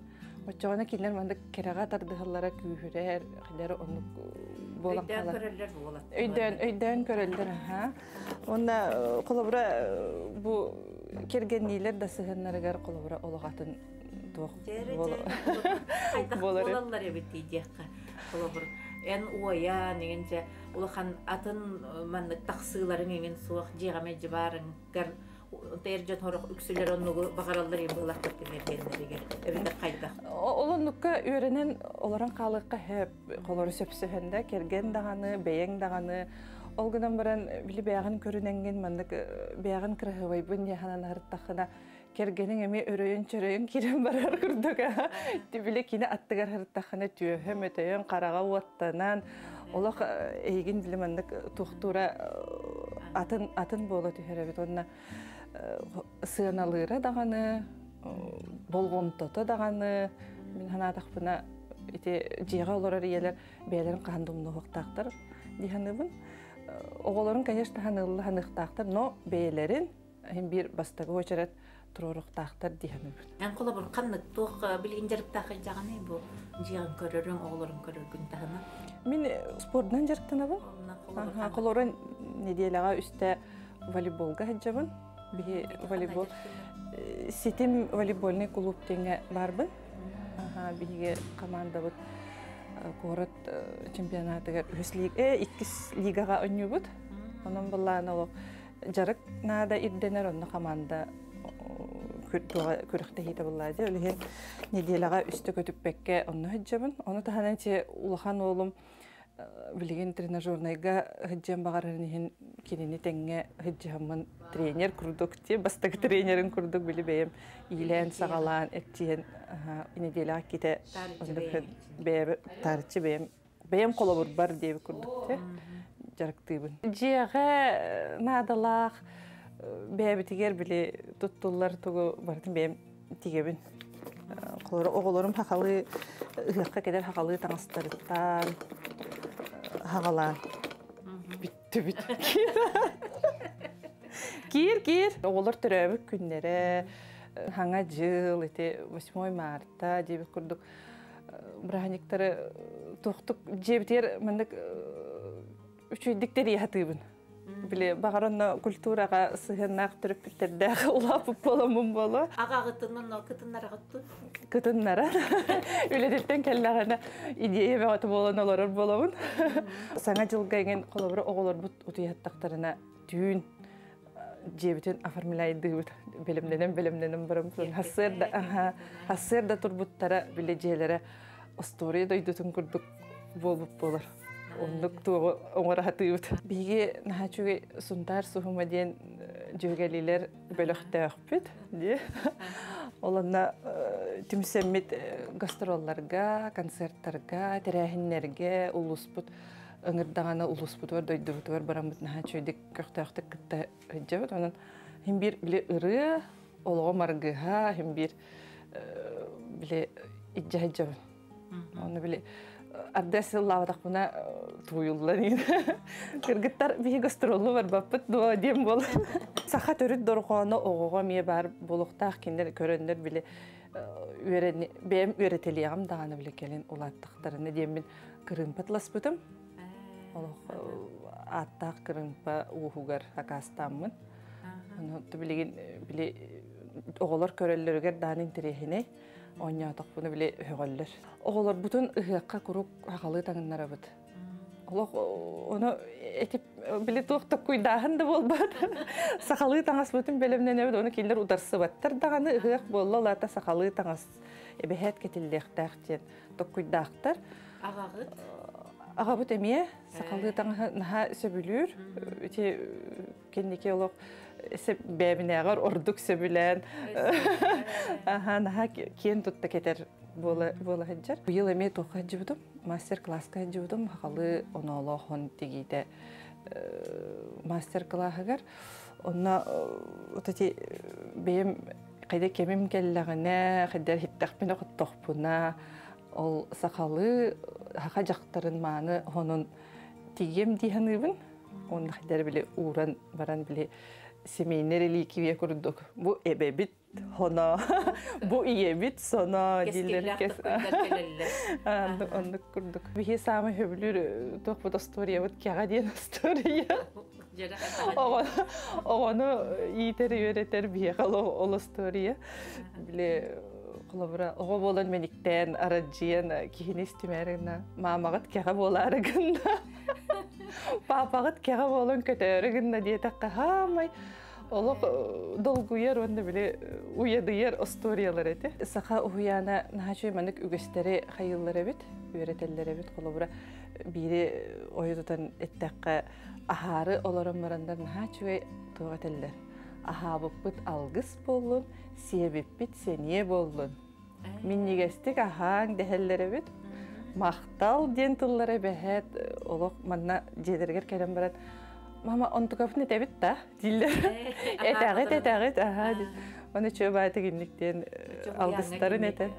Оччоҕуна кинилэр маннык кэрэҕэ тардыһаллара күүһүрэр, кинилэр оннук буолан Өйдөөн хаалар. көрөллөр буолат. Өйдөөн, өйдөөн көрөллөр, аха. Уонна холобура бу кэргэнниилэр да сыһыаннарыгар холобура олох атын туох хайдах буолаллар эбит диэххэ. Холобур, эн уойан, иҥин дьэ улахан атын маннык тахсыыларыҥ иҥин суох дьиэҕэ мэлдьи баарыҥгар эр дьон сорох үксүлэр оннугу баҕараллар иһин буолахтар кэргэннэригэр эбэтэр хайдах? Ол оннукка үөрэнэн олорон хаалыахха сөп, холору сөпсөһөн да, кэргэн даҕаны, бэйэҥ даҕаны. Ол гынан баран били бэйэҕин көрүнэҥҥин маннык бэйэҕин кыраһыабайбын диэн санаан кэргэниҥ эмиэ өрөйөн-чөрөйөн киирэн барар курдук. Били кини аттыгар сырыттаххына түөһэ мөтөйөн, хараҕа уоттанан, олох эйигин били маннык туохтуура атын атын буола түһэр эбит. Уонна сыаналыыра даҕаны, болҕомтото даҕаны, мин санаатахпына, ити дьиэҕэ олорор ийэлэр бэйэлэрин хаһан да умнуохтаахтар дии саныыбын. Оҕолорун, конечно, ханыылла ханыахтаахтар, но бэйэлэрин иһин биир бастакы уочарат туруоруохтаахтар дии саныыбын. Эн холобур ханнык туох билигин дьарыктаах сылдьаҕыный бу дьиэҕин көрөрүҥ, оҕолорун көрөргүн таһынан? Мин спордунан дьарыктанабын. Холобур, нэдиэлэҕэ үстэ волейболга сылдьабын. Биһи волейбол ситим волейбольный клуб диэҥҥэ баарбын. Биһиги командабыт куорат чемпионатыгар үһүс лига, иккис лигаҕа оонньуубут. Онон былаан олох дьарык наада ирдэнэр, онно команда күрэхтэһиитэ буоллаа дии. Ол иһин нэдиэлэҕэ үстэ көтүппэккэ онно сылдьабын. Ону таһынан ити улахан уолум билигин тренажернайга сылдьыан баҕарарын иһин кинини тэҥҥэ сылдьыһаммын тренер курдук дии, бастакы тренерин курдук били бэйэм иилээн-саҕалаан эрчийэн нэдиэлэҕэ иккитэ оннук бэйэбэр таарыччы бэйэм бэйэм холобурбар диэбит курдук те дьарыктыыбын. Дьиэҕэ наадалаах бэйэбитигэр били туттуллар тугу барытын бэйэм тигэбин. Оҕолорум хахалыы ыһыахха кэлэр хахалыы таҥастарыттан хаҕалаан бүттүбүт. Киир, киир. Оҕолор төрөөбүт күннэрэ, хаҥа дьыл, ити 8 марта диэбит курдук бырааһынньыктары туохтук дьиэбитигэр маннык үчүгэйдик тэрийэ сатыыбын. Били баҕар онно культураҕа сыһыаннаах төрөппүттэрдээх улааппыт буоламмын буолуо. Аҕаҕытынан кытыннараҕыттын? Кытыннарар. Үлэтиттэн кэллэҕинэ идея бөҕөтө буолан олорор буолабын. Саҥа дьылга эҥин холобура оҕолорбут утуйаттахтарына түүн дьиэбитин оформляйдыыбыт. Бэлэмнэнэн бэлэмнэнэн баран хассыар да хассыар да турбуттара били дьиэлэрэ остуоруйа дойдутун курдук буолбут буолар. Оннук туоҕу оҥоро сатыыбыт. Биһиги наһаа үчүгэй Сунтаар суһума диэн дьүөгэлиилэр бөлөхтөөхпүт дии. Ол онно түмсэммит гастролларга, концерттарга, тэрээһиннэргэ улууспут ыҥырдаҕына улууспутугар, дойдубутугар бараммыт наһаа үчүгэйдик көхтөөхтүк кытта сылдьабыт. Онон иһин биир били ырыа, олоҕум аргыһа, иһин биир били илдьэ сылдьабын. Ону били ардыас сыллаабатахпына тууйуллан иин. Кыргыттар биһи гастроллу барбаппыт дуо диэн буолар. Саха төрүт дорҕооно оҕоҕо эмиэ баар буолуохтаах кинилэр көрөннөр били үөрэни бэйэм үөрэтэлиэҕим даҕаны били кэлин улааттахтарына диэммин кырыымпа тыласпытым. Олох ааттаах кырыымпа ууһугар акаастааммын. Ону билигин били оҕолор көрөллөрүгэр даҕаны интэриэһинэй. Оонньоотохпуна били өһөҕөллөр. Оҕолорбутун ыһыахха куруук аҕалыы таҥыннарабыт. Олох ону этип Били туох токкуйдааһын да буолбат. Сахалыы таҥаспытын бэлэмнэнэбит, оны кинилэр утарсыбаттар даҕаны ыһыах буолла, ол аата сахалыы таҥас эбэһээт кэтиллиэхтээх диэн токкуйдаахтар. Аҕаҕыт? Аҕабыт эмиэ сахалыы таҥаһы наһаа сөбүлүүр. Ити кэнники олох бэйэбинээҕэр ордук сөбүлээн аха наһаа киэн тутта кэтэр буола буола сылдьар. Быйыл эмиэ туохха сылдьыбытым, мастер-класска сылдьыбытым, сахалыы оноолоохон тигиитэ мастер-клаһыгар. Онно вот эти бэйэм хайда кэмим кэллэҕинэ, хайда иһиттэхпинэ, хоттохпуна, ол сахалыы саха дьахтарын мааны хонун тигиэм дии саныыбын. Уонна хайдары били ууран баран били семейный реликвия курдук. Бу эбэбит хоно, бу ийэбит соно дииллэр. Оннук курдук. Биһи саамай сөбүлүүр туохпут историябыт кэҕэ диэн история. Оҕону иитэр үөрэтэр биһиэхэ ол история. Били холобура оҕо буолан мэниктээн арадьыйан киһини истимээр гына маамаҕыт кэҕэ буолаары гынна. Паапаҕыт кэҕэ буолан көтөөрү гынна диэтэххэ хаамай олох долгуйар уонна били уйадыйар историялар этэ. Саха уһуйаана наһаа үчүгэй маннык үгэстэри хайыыллар эбит, үөрэтэллэр эбит. Холобура биири ойу тутан эттэххэ аһаары олорон бараннар наһаа үчүгэй туох этэллэр. Аһаабыппыт алгыс буоллун, сиэбиппит сэниэ буоллун. Минньигэстик аһааҥ дэһэллэр эбит. Махтал диэн тыллара эбэһээт олох манна дьиэлэригэр кэлэн баран мама онтукабытын этэбит да дииллэр. Этэҕит этэҕит аһаа диэн. Оны чөө баатык инник диэн алгыстарын этэн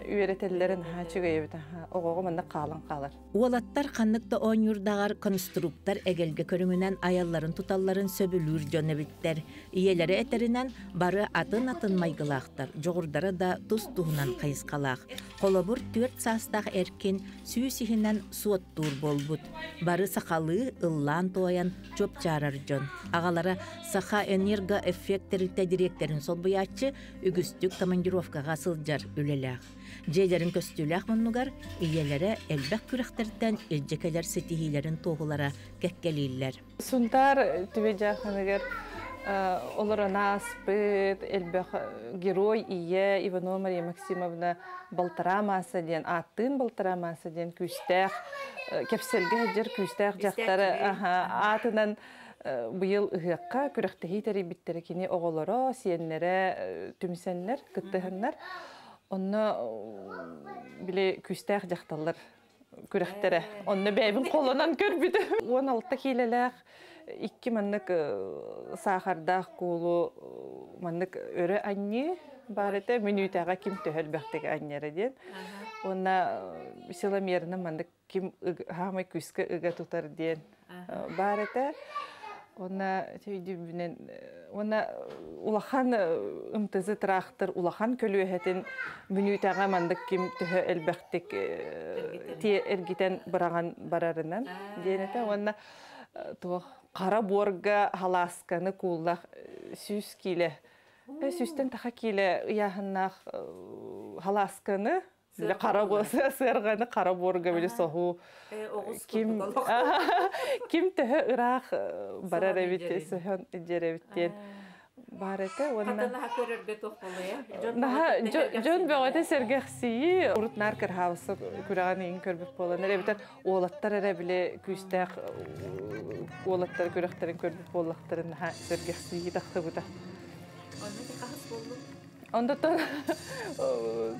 үөрэтэллэрин аһаа үчүгэй эбит аһаа оҕоҕо манна хаалан хаалар. Уолаттар ханнык да оонньуурдааҕар конструктор эгэлгэ көрүҥүнэн айалларын-туталларын сөбүлүүр дьон эбиттэр. Ийэлэрэ этэринэн, бары атын-атын майгылаахтар, дьоҕурдара да тус-туһунан хайысхалаах. Холобур, 4 саастаах Эркин 100 иһинэн суоттуур буолбут. Бары сахалыы ыллаан-туойан чуопчаарар дьон. Аҕалара Саха энергоэффект тэрилтэ дириэктэрин солбуйааччы үгүстүк командировкаҕа сылдьар үлэлээх. Дьиэлэрин көстүүлээх муннугар ийэлэрэ элбэх күрэхтэртэн илдьэ кэлэр ситиһиилэрин туоһулара кэккэлииллэр. Сунтаар Түбэ Дьаарханыгар олорон ааспыт элбэх герой ийэ Иванова Мария Максимовна Балтараа Мааса диэн ааттыын Балтараа Мааса диэн күүстээх кэпсэлгэ сылдьар күүстээх дьахтары аатынан быйыл ыһыахха күрэхтэһии тэрийбиттэрэ кини оҕолоро, сиэннэрэ түмсэннэр, кыттыһаннар. Онно били күүстээх дьахталлар күрэхтэрэ. Онно бэйэбин холонон көрбүтүм. 16 киилэлээх икки маннык саахардаах куулу маннык өрө анньыы баар этэ. Мүнүүтэҕэ ким төһө элбэхтик анньара диэн. Уонна силомерынан маннык ким хаамай күүскэ ыга тутар диэн баар этэ. Уонна өйдүүбүнэн уонна улахан МТЗ тыраахтыр улахан көлүөһэтин мүнүүтэҕэ маннык ким төһө элбэхтик эргитэн быраҕан барарынан диэн этэ. Уонна туох хара буорга халаасканы кууллах 100 киилэ сүүстэн таха киилэ ыйааһыннаах халаасканы Били хара сыарҕаны хара буорга били соһуу ким ким төһө ыраах барар эбит сөһөн дьэр эбит диэн баар этэ уонна наһаа дьон бөҕөтө сэргэхсийии урут наар кырһаабысы күрэҕин иин көрбүт буолан эбэтэр уолаттар эрэ били күүстээх уолаттар күрэхтэрин көрбүт буоллахтарын наһаа сэргэхсийии тахсыбыта. Онно хаһыс буоллуҥ? Онтон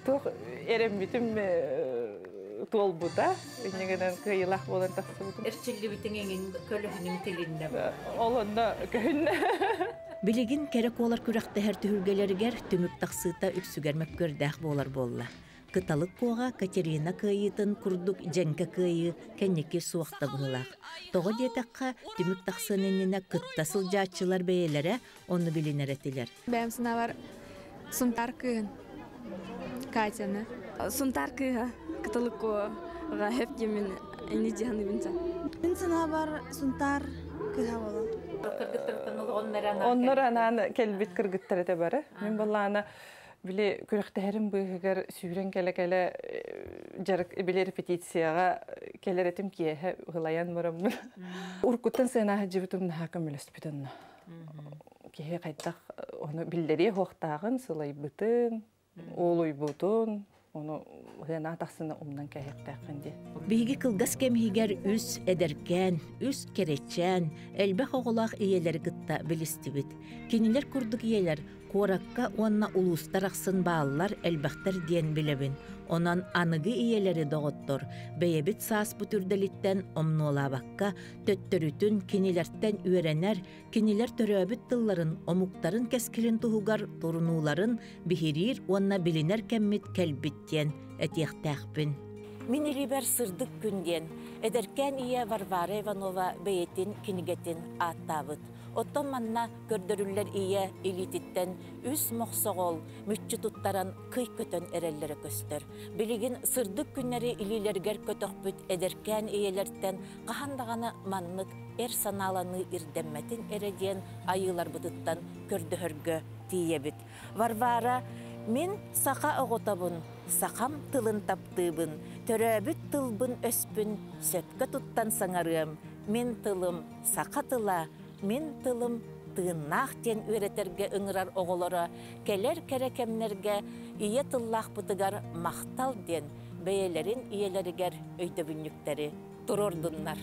туох эрэммитим туолбута. Иннигинэн кыайыылаах буолан тахсыбытым. Эрчиллибитиҥ эҥин көлөһүнүҥ тилиннэ. Ол онно көһүннэ. Билигин кэрэ куолар күрэхтэһэр түһүлгэлэригэр түмүк тахсыыта үксүгэр мөккүөрдээх буолар буолла. Кыталык Куоҕа Катерина кыайыытын курдук дьэҥкэ кыайыы кэнники суох да быһыылаах. Тоҕо диэтэххэ, түмүк тахсыан иннинэ кытта сылдьааччылар бэйэлэрэ ону билинэр этилэр. Бэйэм санаабар Сунтаар кыыһын Катяны. Сунтаар кыыһа Кыталык Куоҕа хөп диэмин ини дьаһаныбын Мин санаабар Сунтаар кыыһа буолан. Оннор анаан кэлбит кыргыттар этэ бары. Мин былаана били күрэхтэһэрим быыһыгар сүүрэн кэлэ-кэлэ дьарык били репетицияҕа Кэлэр этим киэһэ ылайан бараммын. Уруккуттан сыанаһа дьибитим наһаа көмөлөспүт онно. Киһи хайдах ону биллэриэ хуохтааҕын, сылайбытын, уолуйбутун, ону ыанаа тахсыны умнан кэһиэхтээххин дии. Биһиги кылгас кэм иһигэр үс эдэркээн, үс кэрэчээн, элбэх оҕолоох ийэлэри кытта билистибит. Кинилэр курдук ийэлэр куоракка уонна улуустар ахсын бааллар элбэхтэр диэн билэбин. Онон аныгы ийэлэри доҕоттор бэйэбит сааспыт үрдэлиттэн омнуолаабакка, төттөрүтүн кинилэртэн үөрэнэр, кинилэр төрөөбүт тылларын, омуктарын кэскилин туһугар турунууларын биһириир уонна билинэр кэммит кэлбит диэн этиэхтээхпин. Мин илиибэр сырдык күн диэн эдэркээн ийэ Варвара Иванова бэйэтин кинигэтин ааттаабыт. Оттон манна көрдөрүллэр ийэ илиититтэн үс мохсоҕол мүччү туттаран кый көтөн эрэллэрэ көстөр. Билигин сырдык күннэри илиилэригэр көтөхпүт эдэркээн ийэлэртэн хаһан даҕаны маннык эр санааланыы ирдэммэтин эрэ диэн айыыларбытыттан көрдөһөргө тиийэбит. Варвара, мин саха оҕотобун, сахам тылын таптыыбын, төрөөбүт тылбын өспүн сөпкө туттан саҥарыам, мин тылым саха тыла, мин тылым тыыннаах диэн үөрэтэргэ ыҥырар оҕолоро кэлэр кэрэ кэмнэргэ ийэ тыллаахпытыгар махтал диэн бэйэлэрин ийэлэригэр өйдөбүнньүктэри туруордуннар.